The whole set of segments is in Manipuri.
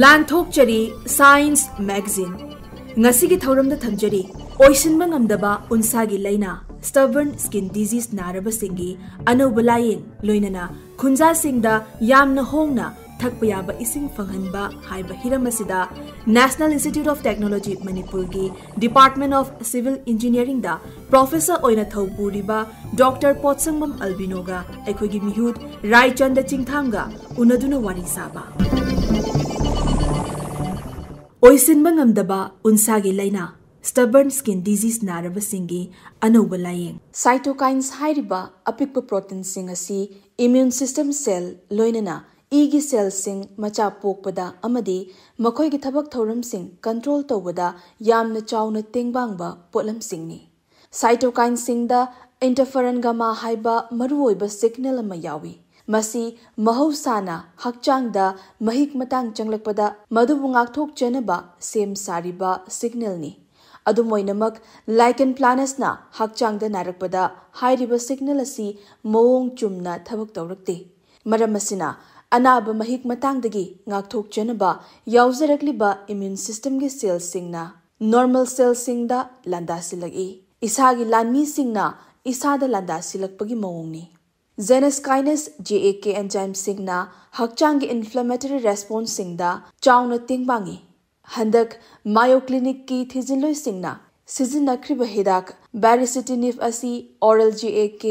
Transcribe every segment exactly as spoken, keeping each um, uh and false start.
ꯂꯥꯟꯊꯣꯛꯆꯔꯤ Science Magazine꯫ ꯉꯁꯤꯒꯤ ꯊꯧꯔꯝꯗ ꯊꯝꯖꯔꯤ, ꯑꯣꯏꯁꯤꯟꯕ ꯉꯝꯗꯕ ꯎꯟꯁꯥꯒꯤ ꯂꯥꯏꯅꯥ, stubborn skin disease ꯅꯥꯔꯕꯁꯤꯡꯒꯤ ꯑꯅꯧꯕ ꯂꯥꯌꯦꯡ, ꯂꯣꯏꯅꯅ ꯈꯨꯟꯖꯥꯁꯤꯡꯗ ꯌꯥꯝꯅ ꯍꯣꯡꯅ ꯊꯛꯄ ꯌꯥꯕ ꯏꯁꯤꯡ ꯐꯪꯍꯟꯕ ꯍꯥꯏꯕ ꯍꯤꯔꯝ ꯑꯁꯤꯗ National Institute of Technology ꯃꯅꯤꯄꯨꯔꯒꯤ Department of Civil Engineeringꯗ professor ꯑꯣꯏꯅ ꯊꯧ ꯄꯨꯔꯤꯕ ꯗꯣꯛꯇꯔ ꯄꯣꯠꯁꯪꯕꯝ ꯑꯜꯕꯤꯅꯣꯒ ꯑꯩꯈꯣꯏꯒꯤ ꯃꯤꯍꯨꯠ ꯔꯥꯏꯆꯟꯗ ꯆꯤꯡꯊꯥꯝꯒ ꯎꯅꯗꯨꯅ ꯋꯥꯔꯤ ꯁꯥꯕ꯫ ꯑꯣꯏꯁꯤꯟꯕ ꯉꯝꯗꯕ ꯎꯟꯁꯥꯒꯤ ꯂꯥꯏꯅꯥ, stubborn skin disease ꯅꯥꯔꯕꯁꯤꯡꯒꯤ ꯑꯅꯧꯕ ꯂꯥꯌꯦꯡ꯫ Cytokines ꯍꯥꯏꯔꯤꯕ ꯑꯄꯤꯛꯄ proteinꯁꯤꯡ ꯑꯁꯤ immune system cell, ꯂꯣꯏꯅꯅ ꯏꯒꯤ cellꯁꯤꯡ ꯃꯆꯥ ꯄꯣꯛꯄꯗ ꯑꯃꯗꯤ ꯃꯈꯣꯏꯒꯤ ꯊꯕꯛ ꯊꯧꯔꯝꯁꯤꯡ control ꯇꯧꯕꯗ ꯌꯥꯝꯅ ꯆꯥꯎꯅ ꯇꯦꯡꯕꯥꯡꯕ ꯄꯣꯠꯂꯝꯁꯤꯡꯅꯤ꯫ Cytokineꯁꯤꯡꯗ interferon gamma ꯍꯥꯏꯕ ꯃꯔꯨꯑꯣꯏꯕ signal ꯑꯃ ꯌꯥꯎꯏ꯫ ꯃꯁꯤ ꯃꯍꯧꯁꯥꯅ ꯍꯛꯆꯥꯡꯗ ꯃꯍꯤꯛ ꯃꯇꯥꯡ ꯆꯪꯂꯛꯄꯗ ꯃꯗꯨꯕꯨ ꯉꯥꯛꯊꯣꯛꯆꯅꯕ ꯁꯦꯝ ꯁꯥꯔꯤꯕ signalꯅꯤ꯫ ꯑꯗꯨꯝ ꯑꯣꯏꯅꯃꯛ, lichen planusꯅ ꯍꯛꯆꯥꯡꯗ ꯅꯥꯔꯛꯄꯗ ꯍꯥꯏꯔꯤꯕ signal ꯑꯁꯤ ꯃꯑꯣꯡ ꯆꯨꯝꯅ ꯊꯕꯛ ꯇꯧꯔꯛꯇꯦ꯫ ꯃꯔꯝ ꯑꯁꯤꯅ, ꯑꯅꯥꯕ ꯃꯍꯤꯛ ꯃꯇꯥꯡꯗꯒꯤ ꯉꯥꯛꯊꯣꯛꯆꯅꯕ ꯌꯥꯎꯖꯔꯛꯂꯤꯕ immune systemꯒꯤ cellꯁꯤꯡꯅ normal cellꯁꯤꯡꯗ ꯂꯥꯟꯗꯥꯁꯤꯜꯂꯛꯏ꯫ ꯏꯁꯥꯒꯤ ꯂꯥꯟꯃꯤꯁꯤꯡꯅ ꯏꯁꯥꯗ ꯂꯥꯟꯗꯥꯁꯤꯜꯂꯛꯄꯒꯤ ꯃꯑꯣꯡꯅꯤ꯫ Janus kinase, JAK enzymeꯁꯤꯡꯅ ꯍꯛꯆꯥꯡꯒꯤ inflammatory responseꯁꯤꯡꯗ ꯆꯥꯎꯅ ꯇꯦꯡꯕꯥꯡꯏ꯫ ꯍꯟꯗꯛ Mayo Clinicꯀꯤ ꯊꯤꯖꯤꯟꯂꯣꯏꯁꯤꯡꯅ ꯁꯤꯖꯤꯟꯅꯈ꯭ꯔꯤꯕ ꯍꯤꯗꯥꯛ baricitinib ꯑꯁꯤ oral JAK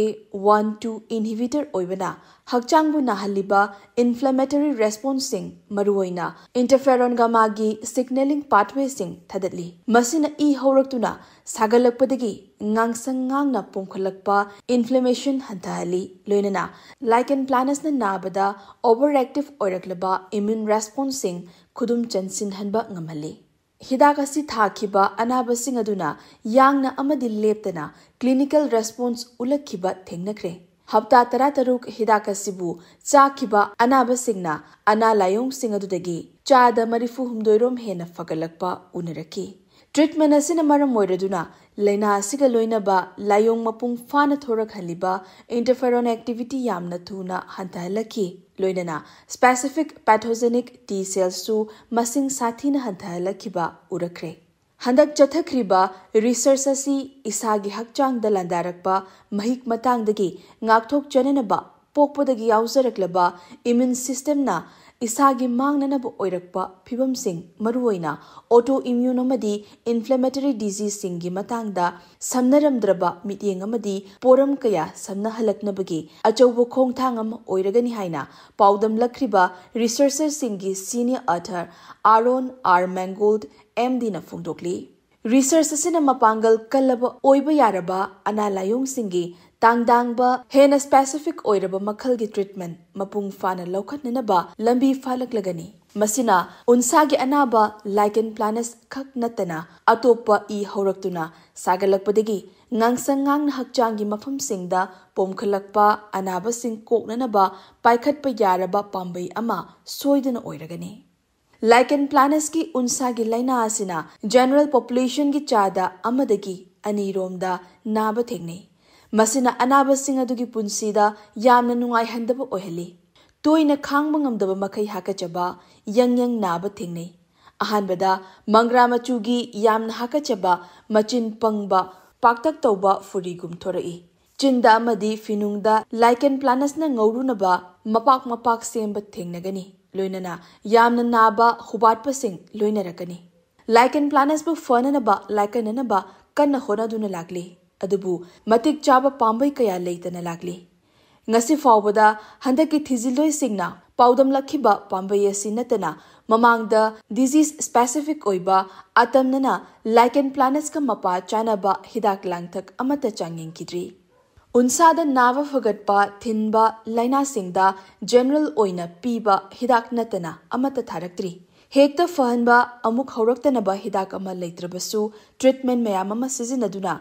one two inhibitor ꯑꯣꯏꯕꯅ ꯍꯛꯆꯥꯡꯕꯨ ꯅꯥꯍꯜꯂꯤꯕ inflammatory responseꯁꯤꯡ, ꯃꯔꯨꯑꯣꯏꯅ interferon gammaꯒꯤ signaling pathwayꯁꯤꯡ ꯊꯥꯗꯠꯂꯤ꯫ ꯃꯁꯤꯅ ꯏ ꯍꯧꯔꯛꯇꯨꯅ ꯁꯥꯒꯠꯂꯛꯄꯗꯒꯤ ꯉꯥꯡꯁꯪ ꯉꯥꯡꯅ ꯄꯣꯝꯈꯠꯂꯛꯄ inflammation ꯍꯟꯊꯍꯜꯂꯤ, ꯂꯣꯏꯅꯅ lichen planusꯅ ꯅꯥꯕꯗ overactive ꯑꯣꯏꯔꯛꯂꯕ immune responseꯁꯤꯡ ꯈꯨꯗꯨꯝ ꯆꯟꯁꯤꯟꯍꯟꯕ ꯉꯝꯍꯜꯂꯤ꯫ ꯍꯤꯗꯥꯛ ꯑꯁꯤ ꯊꯥꯈꯤꯕ ꯑꯅꯥꯕꯁꯤꯡ ꯑꯗꯨꯅ ꯌꯥꯡꯅ ꯑꯃꯗꯤ ꯂꯦꯞꯇꯅ clinical response ꯎꯠꯂꯛꯈꯤꯕ ꯊꯦꯡꯅꯈ꯭ꯔꯦ꯫ ꯍꯞꯇꯥ ꯇꯔꯥꯇꯔꯨꯛ ꯍꯤꯗꯥꯛ ꯑꯁꯤꯕꯨ ꯆꯥꯈꯤꯕ ꯑꯅꯥꯕꯁꯤꯡꯅ ꯑꯅꯥ ꯂꯥꯏꯑꯣꯡꯁꯤꯡ ꯑꯗꯨꯗꯒꯤ ꯆꯥꯗ ꯃꯔꯤꯐꯨ ꯍꯨꯝꯗꯣꯏ ꯔꯣꯝ ꯍꯦꯟꯅ ꯐꯒꯠꯂꯛꯄ ꯎꯅꯔꯛꯈꯤ꯫ Treatment ꯑꯁꯤꯅ ꯃꯔꯝ ꯑꯣꯏꯔꯗꯨꯅ ꯂꯥꯏꯅꯥ ꯑꯁꯤꯒ ꯂꯣꯏꯅꯕ ꯂꯥꯏꯑꯣꯡ ꯃꯄꯨꯡ ꯐꯥꯅ ꯊꯣꯔꯛꯍꯜꯂꯤꯕ interferon activity ꯌꯥꯝꯅ ꯊꯨꯅ ꯍꯟꯊꯍꯜꯂꯛꯈꯤ, ꯂꯣꯏꯅꯅ specific pathogenic T cellsꯁꯨ ꯃꯁꯤꯡ ꯁꯥꯊꯤꯅ ꯍꯟꯊꯍꯜꯂꯛꯈꯤꯕ ꯎꯔꯛꯈ꯭ꯔꯦ꯫ ꯍꯟꯗꯛ ꯆꯠꯊꯈ꯭ꯔꯤꯕ research ꯑꯁꯤ ꯏꯁꯥꯒꯤ ꯍꯛꯆꯥꯡꯗ ꯂꯥꯟꯗꯥꯔꯛꯄ ꯃꯍꯤꯛ ꯃꯇꯥꯡꯗꯒꯤ ꯉꯥꯛꯊꯣꯛꯆꯅꯅꯕ ꯄꯣꯛꯄꯗꯒꯤ ꯌꯥꯎꯖꯔꯛꯂꯕ immune systemꯅ ꯏꯁꯥꯒꯤ ꯃꯥꯡꯅꯅꯕ ꯑꯣꯏꯔꯛꯄ ꯐꯤꯚꯝꯁꯤꯡ, ꯃꯔꯨꯑꯣꯏꯅ autoimmune ꯑꯃꯗꯤ inflammatory diseaseꯁꯤꯡꯒꯤ ꯃꯇꯥꯡꯗ ꯁꯝꯅꯔꯝꯗ꯭ꯔꯕ ꯃꯤꯠꯌꯦꯡ ꯑꯃꯗꯤ ꯄꯣꯔꯝ ꯀꯌꯥ ꯁꯝꯅꯍꯜꯂꯛꯅꯕꯒꯤ ꯑꯆꯧꯕ ꯈꯣꯡꯊꯥꯡ ꯑꯃ ꯑꯣꯏꯔꯒꯅꯤ ꯍꯥꯏꯅ ꯄꯥꯎꯗꯝꯂꯛꯈ꯭ꯔꯤꯕ researcherꯁꯤꯡꯒꯤ senior author Aaron R Mangold, M Dꯅ ꯐꯣꯡꯗꯣꯛꯂꯤ꯫ Research ꯑꯁꯤꯅ ꯃꯄꯥꯡꯒꯜ ꯀꯜꯂꯕ ꯑꯣꯏꯕ ꯌꯥꯔꯕ ꯑꯅꯥ ꯂꯥꯏꯑꯣꯡꯁꯤꯡꯒꯤ ꯇꯥꯡꯗꯥꯡꯕ ꯍꯦꯟꯅ specific ꯑꯣꯏꯔꯕ ꯃꯈꯜꯒꯤ treatment ꯃꯄꯨꯡ ꯐꯥꯅ ꯂꯧꯈꯠꯅꯅꯕ ꯂꯝꯕꯤ ꯐꯥꯂꯛꯂꯒꯅꯤ꯫ ꯃꯁꯤꯅ ꯎꯟꯁꯥꯒꯤ ꯑꯅꯥꯕ lichen planus ꯈꯛ ꯅꯠꯇꯅ ꯑꯇꯣꯞꯄ ꯏ ꯍꯧꯔꯛꯇꯨꯅ ꯁꯥꯒꯠꯂꯛꯄꯗꯒꯤ ꯉꯥꯡꯁꯪ ꯉꯥꯡꯅ ꯍꯛꯆꯥꯡꯒꯤ ꯃꯐꯝꯁꯤꯡꯗ ꯄꯣꯝꯈꯠꯂꯛꯄ ꯑꯅꯥꯕꯁꯤꯡ ꯀꯣꯛꯅꯅꯕ ꯄꯥꯏꯈꯠꯄ ꯌꯥꯔꯕ ꯄꯥꯝꯕꯩ ꯑꯃ ꯁꯣꯏꯗꯅ ꯑꯣꯏꯔꯒꯅꯤ꯫ Lichen planusꯀꯤ ꯎꯟꯁꯥꯒꯤ ꯂꯥꯏꯅꯥ ꯑꯁꯤꯅ general populationꯒꯤ ꯆꯥꯗ ꯑꯃꯗꯒꯤ ꯑꯅꯤꯔꯣꯝꯗ ꯅꯥꯕ ꯊꯦꯡꯅꯩ꯫ ꯃꯁꯤꯅ ꯑꯅꯥꯕꯁꯤꯡ ꯑꯗꯨꯒꯤ ꯄꯨꯟꯁꯤꯗ ꯌꯥꯝꯅ ꯅꯨꯡꯉꯥꯏꯍꯟꯗꯕ ꯑꯣꯏꯍꯜꯂꯤ꯫ ꯇꯣꯏꯅ ꯈꯥꯡꯕ ꯉꯝꯗꯕ ꯃꯈꯩ ꯍꯥꯀꯠꯆꯕ, ꯌꯪ ꯌꯪ ꯅꯥꯕ ꯊꯦꯡꯅꯩ꯫ ꯑꯍꯥꯟꯕꯗ ꯃꯪꯒ꯭ꯔꯥ ꯃꯆꯨꯒꯤ ꯌꯥꯝꯅ ꯍꯥꯀꯠꯆꯕ, ꯃꯆꯤꯟ ꯄꯪꯕ, ꯄꯥꯛꯇꯛ ꯇꯧꯕ ꯐꯨꯔꯤꯒꯨꯝ ꯊꯣꯔꯛꯏ꯫ ꯆꯤꯟꯗ ꯑꯃꯗꯤ ꯐꯤꯅꯨꯡꯗ lichen planusꯅ ꯉꯧꯔꯨꯅꯕ ꯃꯄꯥꯛ ꯃꯄꯥꯛ ꯁꯦꯝꯕ ꯊꯦꯡꯅꯒꯅꯤ꯫ ꯂꯣꯏꯅꯅ ꯌꯥꯝꯅ ꯅꯥꯕ ꯍꯨꯕꯥꯠꯄꯁꯤꯡ ꯂꯣꯏꯅꯔꯛꯀꯅꯤ꯫ Lichen planusꯄꯨ ꯐꯅꯅꯕ ꯂꯥꯏꯀꯠꯅꯅꯕ ꯀꯟꯅ ꯍꯣꯠꯅꯗꯨꯅ ꯂꯥꯛꯂꯤ꯫ ꯑꯗꯨꯕꯨ ꯃꯇꯤꯛ ꯆꯥꯕ ꯄꯥꯝꯕꯩ ꯀꯌꯥ ꯂꯩꯇꯅ ꯂꯥꯛꯂꯤ꯫ ꯉꯁꯤ ꯐꯥꯎꯕꯗ ꯍꯟꯗꯛꯀꯤ ꯊꯤꯖꯤꯜꯂꯣꯏꯁꯤꯡꯅ ꯄꯥꯎꯗꯝꯂꯛꯈꯤꯕ ꯄꯥꯝꯕꯩ ꯑꯁꯤ ꯅꯠꯇꯅ ꯃꯃꯥꯡꯗ disease specific ꯑꯣꯏꯕ ꯑꯇꯝꯅꯅ lichen planusꯀ ꯃꯄꯥ ꯆꯥꯅꯕ ꯍꯤꯗꯥꯛ ꯂꯥꯡꯊꯛ ꯑꯃꯠꯇ ꯆꯥꯡꯌꯦꯡꯈꯤꯗ꯭ꯔꯤ꯫ ꯎꯟꯁꯥꯗ ꯅꯥꯕ ꯐꯒꯠꯄ ꯊꯤꯟꯕ ꯂꯥꯏꯅꯥꯁꯤꯡꯗ general ꯑꯣꯏꯅ ꯄꯤꯕ ꯍꯤꯗꯥꯛ ꯅꯠꯇꯅ ꯑꯃꯠꯇ ꯊꯥꯔꯛꯇ꯭ꯔꯤ꯫ ꯍꯦꯛꯇ ꯐꯍꯟꯕ ꯑꯃꯨꯛ ꯍꯧꯔꯛꯇꯅꯕ ꯍꯤꯗꯥꯛ ꯑꯃ ꯂꯩꯇ꯭ꯔꯕꯁꯨ treatment ꯃꯌꯥꯝ ꯑꯃ ꯁꯤꯖꯤꯟꯅꯗꯨꯅ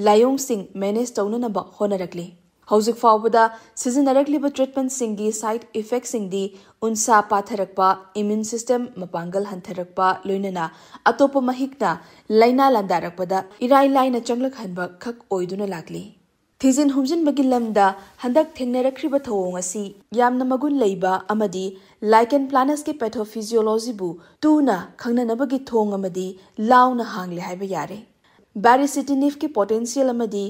ꯂꯥꯏꯑꯣꯡꯁꯤꯡ manage ꯇꯧꯅꯅꯕ ꯍꯣꯠꯅꯔꯛꯂꯤ꯫ ꯍꯧꯖꯤꯛ ꯐꯥꯎꯕꯗ ꯁꯤꯖꯤꯟꯅꯔꯛꯂꯤꯕ ꯇ꯭ꯔꯤꯠꯃꯦꯟꯠꯁꯤꯡꯒꯤ ꯁꯥꯏꯗ ꯏꯐꯦꯛꯁꯤꯡꯗꯤ ꯎꯟꯁꯥ ꯄꯥꯊꯔꯛꯄ, ꯏꯃ꯭ꯌꯨꯟ ꯁꯤꯁꯇꯦꯝ ꯃꯄꯥꯡꯒꯜ ꯍꯟꯊꯔꯛꯄ, ꯂꯣꯏꯅꯅ ꯑꯇꯣꯞꯄ ꯃꯍꯤꯛꯅ ꯂꯥꯏꯅꯥ ꯂꯥꯟꯗꯥꯔꯛꯄꯗ ꯏꯔꯥꯏ ꯂꯥꯏꯅ ꯆꯪꯂꯛꯍꯟꯕ ꯈꯛ ꯑꯣꯏꯗꯨꯅ ꯂꯥꯛꯂꯤ꯫ ꯊꯤꯖꯤꯟ ꯍꯨꯝꯖꯤꯟꯕꯒꯤ ꯂꯝꯗ ꯍꯟꯗꯛ ꯊꯦꯡꯅꯔꯛꯈ꯭ꯔꯤꯕ ꯊꯧꯑꯣꯡ ꯑꯁꯤ ꯌꯥꯝꯅ ꯃꯒꯨꯟ ꯂꯩꯕ ꯑꯃꯗꯤ ꯂꯥꯏꯀꯦꯟ ꯄ꯭ꯂꯥꯅꯁꯀꯤ ꯄꯦꯊꯣꯐꯤꯖꯤꯌꯣꯂꯣꯖꯤꯕꯨ ꯇꯨꯅ ꯈꯪꯅꯅꯕꯒꯤ ꯊꯣꯡ ꯑꯃꯗꯤ ꯂꯥꯎꯅ ꯍꯥꯡꯂꯦ ꯍꯥꯏꯕ ꯌꯥꯔꯦ꯫ ꯕꯦꯔꯤꯁꯤꯇꯤꯅꯤꯐꯀꯤ ꯄꯣꯇꯦꯟꯁꯤꯌꯦꯜ ꯑꯃꯗꯤ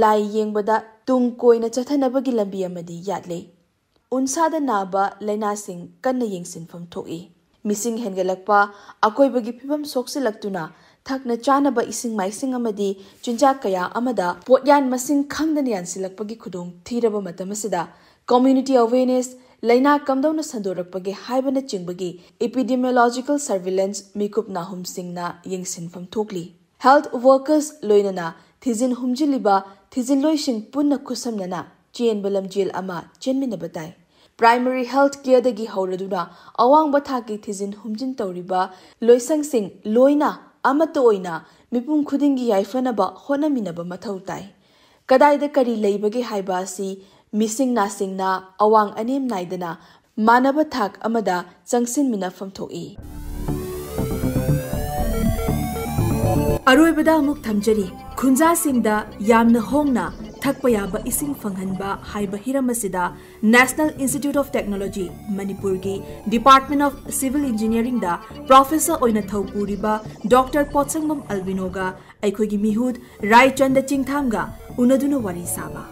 ꯂꯥꯏ ꯌꯦꯡꯕꯗ ꯇꯨꯡ ꯀꯣꯏꯅ ꯆꯠꯊꯅꯕꯒꯤ ꯂꯝꯕꯤ ꯑꯃꯗꯤ ꯌꯥꯠꯂꯦ꯫ ꯎꯟꯁꯥꯗ ꯅꯥꯕ ꯂꯥꯏꯅꯥꯁꯤꯡ ꯀꯟꯅ ꯌꯦꯡꯁꯤꯟꯐꯝ ꯊꯣꯛꯏ꯫ ꯃꯤꯁꯤꯡ ꯍꯦꯟꯒꯠꯂꯛꯄ, ꯑꯀꯣꯏꯕꯒꯤ ꯐꯤꯕꯝ ꯁꯣꯛꯆꯤꯜꯂꯛꯇꯨꯅ ꯊꯛꯅ ꯆꯥꯅꯕ ꯏꯁꯤꯡ ꯃꯥꯏꯁꯤꯡ ꯑꯃꯗꯤ ꯆꯤꯟꯖꯥꯛ ꯀꯌꯥ ꯑꯃꯗ ꯄꯣꯠꯌꯥꯟ ꯃꯁꯤꯡ ꯈꯪꯗꯅ ꯌꯥꯟꯁꯤꯜꯂꯛꯄꯒꯤ ꯈꯨꯗꯣꯡ ꯊꯤꯔꯕ ꯃꯇꯝ ꯑꯁꯤꯗ community awareness, ꯂꯥꯏꯅꯥ ꯀꯝꯗꯧꯅ ꯁꯟꯗꯣꯔꯛꯄꯒꯦ ꯍꯥꯏꯕꯅꯆꯤꯡꯕꯒꯤ epidemiological surveillance ꯃꯤꯀꯨꯞ ꯅꯥꯍꯨꯝꯁꯤꯡꯅ ꯌꯦꯡꯁꯤꯟꯐꯝ ꯊꯣꯛꯂꯤ꯫ ꯍꯦꯜꯊ ꯋꯥꯔꯀꯔꯁ ꯂꯣꯏꯅꯅ ꯊꯤꯖꯤꯟ ꯍꯨꯝꯖꯤꯜꯂꯤꯕ ꯊꯤꯖꯤꯟꯂꯣꯏꯁꯤꯡ ꯄꯨꯟꯅ ꯈꯨꯠꯁꯝꯅꯅ ꯆꯦꯟꯕ ꯂꯝꯖꯦꯜ ꯑꯃ ꯆꯦꯟꯃꯤꯟꯅꯕ ꯇꯥꯏ꯫ ꯄ꯭ꯔꯥꯏꯃꯔꯤ ꯍꯦꯜꯊ ꯀꯦꯌꯔꯗꯒꯤ ꯍꯧꯔꯗꯨꯅ ꯑꯋꯥꯡꯕ ꯊꯥꯛꯀꯤ ꯊꯤꯖꯤꯟ ꯍꯨꯝꯖꯤꯟ ꯇꯧꯔꯤꯕ ꯂꯣꯏꯁꯪꯁꯤꯡ ꯂꯣꯏꯅ ꯑꯃꯠꯇ ꯑꯣꯏꯅ ꯃꯤꯄꯨꯝ ꯈꯨꯗꯤꯡꯒꯤ ꯌꯥꯏꯐꯅꯕ ꯍꯣꯠꯅꯃꯤꯟꯅꯕ ꯃꯊꯧ ꯇꯥꯏ꯫ ꯀꯗꯥꯏꯗ ꯀꯔꯤ ꯂꯩꯕꯒꯦ ꯍꯥꯏꯕ ꯑꯁꯤ ꯃꯤꯁꯤꯡ ꯅꯥꯁꯤꯡꯅ ꯑꯋꯥꯡ ꯑꯅꯦꯝ ꯅꯥꯏꯗꯅ ꯃꯥꯟꯅꯕ ꯊꯥꯛ ꯑꯃꯗ ꯆꯪꯁꯤꯟꯃꯤꯟꯅꯐꯝ ꯊꯣꯛꯏ꯫ ꯑꯔꯣꯏꯕꯗ ꯑꯃꯨꯛ ꯊꯝꯖꯔꯤ, ꯈꯨꯟꯖꯥꯁꯤꯡꯗ ꯌꯥꯝꯅ ꯍꯣꯡꯅ ꯊꯛꯄ ꯌꯥꯕ ꯏꯁꯤꯡ ꯐꯪꯍꯟꯕ ꯍꯥꯏꯕ ꯍꯤꯔꯝ ꯑꯁꯤꯗ National Institute of Technology ꯃꯅꯤꯄꯨꯔꯒꯤ Department of Civil Engineeringꯗ ꯄ꯭ꯔꯣꯐꯦꯁꯔ ꯑꯣꯏꯅ ꯊꯧ ꯄꯨꯔꯤꯕ ꯗꯣꯛꯇꯔ ꯄꯣꯠꯁꯪꯕꯝ ꯑꯜꯕꯤꯅꯣꯒ ꯑꯩꯈꯣꯏꯒꯤ ꯃꯤꯍꯨꯠ ꯔꯥꯏꯆꯟꯗ ꯆꯤꯡꯊꯥꯝꯒ ꯎꯅꯗꯨꯅ ꯋꯥꯔꯤ ꯁꯥꯕ꯫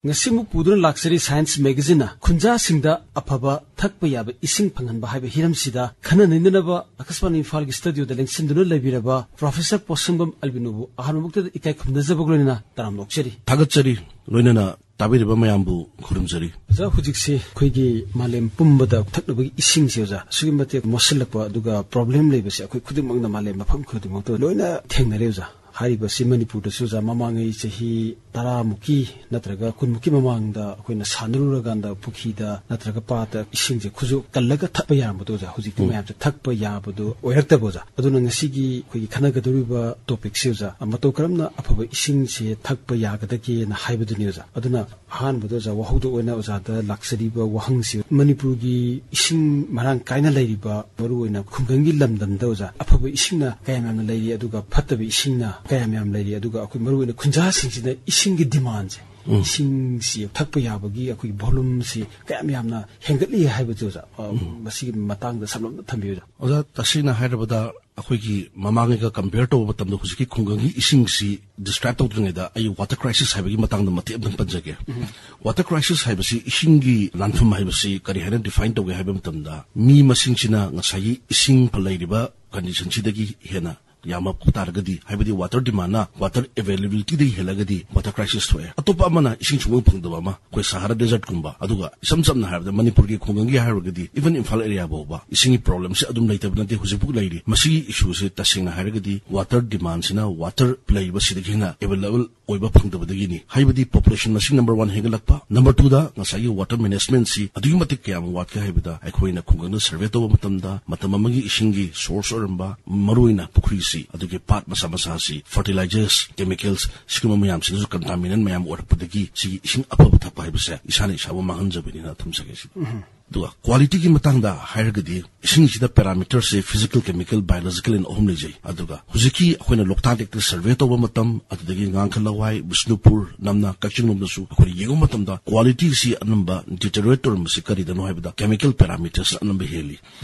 ꯉꯁꯤꯃꯨꯛ ꯄꯨꯗꯨꯅ ꯂꯥꯛꯆꯔꯤ ꯁꯥꯏꯟꯁ ꯃꯦꯒꯥꯖꯤꯟꯅ ꯈꯨꯟꯖꯥꯁꯤꯡꯗ ꯑꯐꯕ ꯊꯛꯄ ꯌꯥꯕ ꯏꯁꯤꯡ ꯐꯪꯍꯟꯕ ꯍꯥꯏꯕ ꯍꯤꯔꯝꯁꯤꯗ ꯈꯟꯅ ꯅꯩꯅꯅꯕ ꯑꯥꯀꯥꯁꯕꯥꯅꯤ ꯏꯝꯐꯥꯜꯒꯤ ꯁ꯭ꯇꯨꯗꯤꯑꯣꯗ ꯂꯦꯡꯁꯤꯟꯗꯨꯅ ꯂꯩꯕꯤꯔꯕ ꯄ꯭ꯔꯣꯐꯦꯁꯔ ꯄꯣꯠꯁꯪꯕꯝ ꯑꯜꯕꯤꯅꯣꯕꯨ ꯑꯍꯥꯟꯕꯃꯛꯇꯗ ꯏꯀꯥꯏ ꯈꯨꯝꯅꯖꯕꯒ ꯂꯣꯏꯅꯅ ꯇꯔꯥꯝꯅ ꯑꯣꯛꯆꯔꯤ꯫ ꯊꯥꯒꯠꯆꯔꯤ꯫ ꯂꯣꯏꯅꯅ ꯇꯥꯕꯤꯔꯤꯕ ꯃꯌꯥꯝꯕꯨ ꯈꯨꯔꯨꯝꯖꯔꯤ꯫ ꯑꯣꯖꯥ, ꯍꯧꯖꯤꯛꯁꯤ ꯑꯩꯈꯣꯏꯒꯤ ꯃꯥꯂꯦꯝ ꯄꯨꯝꯕꯗ ꯊꯛꯅꯕꯒꯤ ꯏꯁꯤꯡꯁꯦ, ꯑꯣꯖꯥ, ꯑꯁꯨꯛꯀꯤ ꯃꯇꯤꯛ ꯃꯣꯠꯁꯤꯜꯂꯛꯄ ꯑꯗꯨꯒ ꯄ꯭ꯔꯣꯕ꯭ꯂꯦꯝ ꯂꯩꯕꯁꯦ ꯑꯩꯈꯣꯏ ꯈꯨꯗꯤꯡꯃꯛꯅ ꯃꯥꯂꯦꯝ ꯃꯐꯝ ꯈꯨꯗꯤꯡꯃꯛꯇ ꯂꯣꯏꯅ ꯊꯦꯡꯅꯔꯦ, ꯑꯣꯖꯥ꯫ ꯍꯥꯏꯔꯤꯕꯁꯤ ꯃꯅꯤꯄꯨꯔꯗꯁꯨ, ꯑꯣꯖꯥ, ꯃꯃꯥꯡꯉꯩ ꯆꯍꯤ ꯇꯔꯥꯃꯨꯛꯀꯤ ꯅꯠꯇ꯭ꯔꯒ ꯀꯨꯟꯃꯨꯛꯀꯤ ꯃꯃꯥꯡꯗ ꯑꯩꯈꯣꯏꯅ ꯁꯥꯟꯅꯔꯨꯔꯀꯥꯟꯗ ꯄꯨꯈ꯭ꯔꯤꯗ ꯅꯠꯇ꯭ꯔꯒ ꯄꯥꯠꯇ ꯏꯁꯤꯡꯁꯦ ꯈꯨꯖꯨ ꯀꯜꯂꯒ ꯊꯛꯄ ꯌꯥꯔꯝꯕꯗꯣ ꯑꯣꯖꯥ, ꯍꯧꯖꯤꯛꯇꯤ ꯎꯝ꯫ ꯃꯌꯥꯝꯁꯦ ꯊꯛꯄ ꯌꯥꯕꯗꯣ ꯑꯣꯏꯔꯛꯇꯕ ꯑꯣꯖꯥ꯫ ꯑꯗꯨꯅ ꯉꯁꯤꯒꯤ ꯑꯩꯈꯣꯏꯒꯤ ꯈꯟꯅꯒꯗꯧꯔꯤꯕ topicꯁꯦ ꯑꯣꯖꯥ, ꯃꯇꯧ ꯀꯔꯝꯅ ꯑꯐꯕ ꯏꯁꯤꯡꯁꯦ ꯊꯛꯄ ꯌꯥꯒꯗꯒꯦꯅ ꯍꯥꯏꯕꯗꯨꯅꯤ ꯑꯣꯖꯥ꯫ ꯑꯗꯨꯅ ꯑꯍꯥꯟꯕꯗ ꯑꯣꯖꯥ, ꯋꯥꯍꯧꯗꯣꯛ ꯑꯣꯏꯅ ꯑꯣꯖꯥꯗ ꯂꯥꯛꯆꯔꯤꯕ ꯋꯥꯍꯪꯁꯤ, ꯃꯅꯤꯄꯨꯔꯒꯤ ꯏꯁꯤꯡ ꯃꯔꯥꯡ ꯀꯥꯏꯅ ꯂꯩꯔꯤꯕ, ꯃꯔꯨꯑꯣꯏꯅ ꯈꯨꯡꯒꯪꯒꯤ ꯂꯝꯗꯝꯗ ꯑꯣꯖꯥ, ꯑꯐꯕ ꯏꯁꯤꯡꯅ ꯀꯌꯥꯝ ꯌꯥꯝꯅ ꯂꯩꯔꯤ, ꯑꯗꯨꯒ ꯐꯠꯇꯕ ꯏꯁꯤꯡꯅ ꯀꯌꯥꯝ ꯌꯥꯝ ꯂꯩꯔꯤ, ꯑꯗꯨꯒ ꯑꯩꯈꯣꯏ ꯃꯔꯨꯑꯣꯏꯅ ꯈꯨꯟꯖꯥꯁꯤꯡꯁꯤꯅ ꯏꯁꯤꯡꯒꯤ demandꯁꯦ, ꯎꯝ꯫ ꯏꯁꯤꯡꯁꯤ ꯊꯛꯄ ꯌꯥꯕꯒꯤ ꯑꯩꯈꯣꯏꯒꯤ volumeꯁꯤ ꯀꯌꯥꯝ ꯌꯥꯝꯅ ꯍꯦꯟꯒꯠꯂꯤ ꯍꯥꯏꯕꯗꯨ ꯑꯣꯖꯥ, ꯑ, ꯎꯝ꯫ ꯃꯁꯤꯒꯤ ꯃꯇꯥꯡꯗ ꯁꯝꯂꯞꯅ ꯊꯝꯕꯤꯌꯨ ꯑꯣꯖꯥ꯫ ꯑꯣꯖꯥ, ꯇꯁꯦꯡꯅ ꯍꯥꯏꯔꯕꯗ ꯑꯩꯈꯣꯏꯒꯤ ꯃꯃꯥꯡꯉꯩꯒ compare ꯇꯧꯕ ꯃꯇꯝꯗ ꯍꯧꯖꯤꯛꯀꯤ ꯈꯨꯡꯒꯪꯒꯤ ꯏꯁꯤꯡꯁꯤ describe ꯇꯧꯗ꯭ꯔꯤꯉꯩꯗ ꯑꯩ water crisis ꯍꯥꯏꯕꯒꯤ ꯃꯇꯥꯡꯗ ꯃꯇꯦꯛ ꯑꯃꯇꯪ ꯄꯟꯖꯒꯦ꯫ ꯎꯝ꯫ Water crisis ꯍꯥꯏꯕꯁꯤ ꯏꯁꯤꯡꯒꯤ ꯂꯥꯟꯐꯝ ꯍꯥꯏꯕꯁꯤ ꯀꯔꯤ ꯍꯥꯏꯅ define ꯇꯧꯒꯦ ꯍꯥꯏꯕ ꯃꯇꯝꯗ ꯃꯤ ꯃꯁꯤꯡꯁꯤꯅ ꯉꯁꯥꯏꯒꯤ ꯏꯁꯤꯡ ꯂꯩꯔꯤꯕ conditionꯁꯤꯗꯒꯤ ꯍꯦꯟꯅ ꯌꯥꯝꯃꯛꯄ ꯇꯥꯔꯒꯗꯤ, ꯍꯥꯏꯕꯗꯤ water demandꯅ water availabilityꯗꯒꯤ ꯍꯦꯜꯂꯒꯗꯤ water crisis ꯊꯣꯛꯑꯦ꯫ ꯑꯇꯣꯞꯄ ꯑꯃꯅ ꯏꯁꯤꯡ ꯁꯨꯡꯐꯪ ꯐꯪꯗꯕ ꯑꯃ, ꯑꯩꯈꯣꯏ Sahara Desertꯀꯨꯝꯕ, ꯑꯗꯨꯒ ꯏꯁꯝ ꯁꯝꯅ ꯍꯥꯏꯔꯕꯗ ꯃꯅꯤꯄꯨꯔꯒꯤ ꯈꯨꯡꯒꯪꯒꯤ ꯍꯥꯏꯔꯨꯔꯒꯗꯤ even Imphal area ꯐꯥꯎꯕ ꯏꯁꯤꯡꯒꯤ problemꯁꯦ ꯑꯗꯨꯝ ꯂꯩꯇꯕ ꯅꯠꯇꯦ, ꯍꯧꯖꯤꯛꯐꯥꯎ ꯂꯩꯔꯤ꯫ ꯃꯁꯤꯒꯤ issueꯁꯦ ꯇꯁꯦꯡꯅ ꯍꯥꯏꯔꯒꯗꯤ water demandꯁꯤꯅ water ꯂꯩꯕꯁꯤꯗꯒꯤ ꯍꯦꯟꯅ available ꯑꯣꯏꯕ ꯐꯪꯗꯕꯗꯒꯤꯅꯤ꯫ ꯍꯥꯏꯕꯗꯤ population ꯃꯁꯤꯡ number one ꯍꯦꯟꯒꯠꯂꯛꯄ, number twoꯗ ꯉꯁꯥꯏꯒꯤ water managementꯁꯤ ꯑꯗꯨꯛꯀꯤ ꯃꯇꯤꯛ ꯀꯌꯥꯝ ꯋꯥꯠꯀꯦ ꯍꯥꯏꯕꯗ, ꯑꯩꯈꯣꯏꯅ ꯈꯨꯡꯒꯪꯗ survey ꯇꯧꯕ ꯃꯇꯝꯗ ꯃꯇꯝ ꯑꯃꯒꯤ ꯏꯁꯤꯡꯒꯤ source ꯑꯣꯏꯔꯝꯕ ꯃꯔꯨꯑꯣꯏꯅ ꯄꯨꯈ꯭ꯔꯤꯁꯤ, ꯑꯗꯨꯒꯤ ꯄꯥꯠ ꯃꯆꯥ ꯃꯆꯥꯁꯤ fertilizers, chemicals ꯁꯤꯒꯨꯝꯕ ꯃꯌꯥꯝꯁꯤꯅꯁꯨ contaminant ꯃꯌꯥꯝ ꯑꯣꯏꯔꯛꯄꯗꯒꯤ ꯁꯤꯒꯤ ꯏꯁꯤꯡ ꯑꯐꯕ ꯊꯛꯄ ꯍꯥꯏꯕꯁꯦ ꯏꯁꯥꯅ ꯏꯁꯥꯕꯨ ꯃꯥꯡꯍꯟꯖꯕꯅꯤꯅ ꯊꯝꯖꯒꯦ ꯁꯤꯗ꯫ ꯎꯝ꯫ ꯑꯗꯨꯒ qualityꯒꯤ ꯃꯇꯥꯡꯗ ꯍꯥꯏꯔꯒꯗꯤ, ꯏꯁꯤꯡꯁꯤꯗ parameterꯁꯦ physical, chemical, biological ꯍꯥꯏꯅ ꯑꯍꯨꯝ ꯂꯩꯖꯩ꯫ ꯑꯗꯨꯒ ꯍꯧꯖꯤꯛꯀꯤ ꯑꯩꯈꯣꯏꯅ ꯂꯣꯛꯇꯥꯛ ꯂꯦꯛꯇ survey ꯇꯧꯕ ꯃꯇꯝ, ꯑꯗꯨꯗꯒꯤ ꯉꯥꯡꯈ ꯂꯋꯥꯏ, ꯕꯤꯁꯅꯨꯄꯨꯔ, ꯅꯝꯅ, ꯀꯛꯆꯤꯡ ꯂꯣꯝꯗꯁꯨ ꯑꯩꯈꯣꯏꯅ ꯌꯦꯡꯕ ꯃꯇꯝꯗ qualityꯁꯤ ꯑꯅꯝꯕ deteriorate ꯇꯧꯔꯝꯕꯁꯤ ꯀꯔꯤꯗꯅꯣ ꯍꯥꯏꯕꯗ chemical parametersꯅ ꯑꯅꯝꯕ ꯍꯦꯜꯂꯤ꯫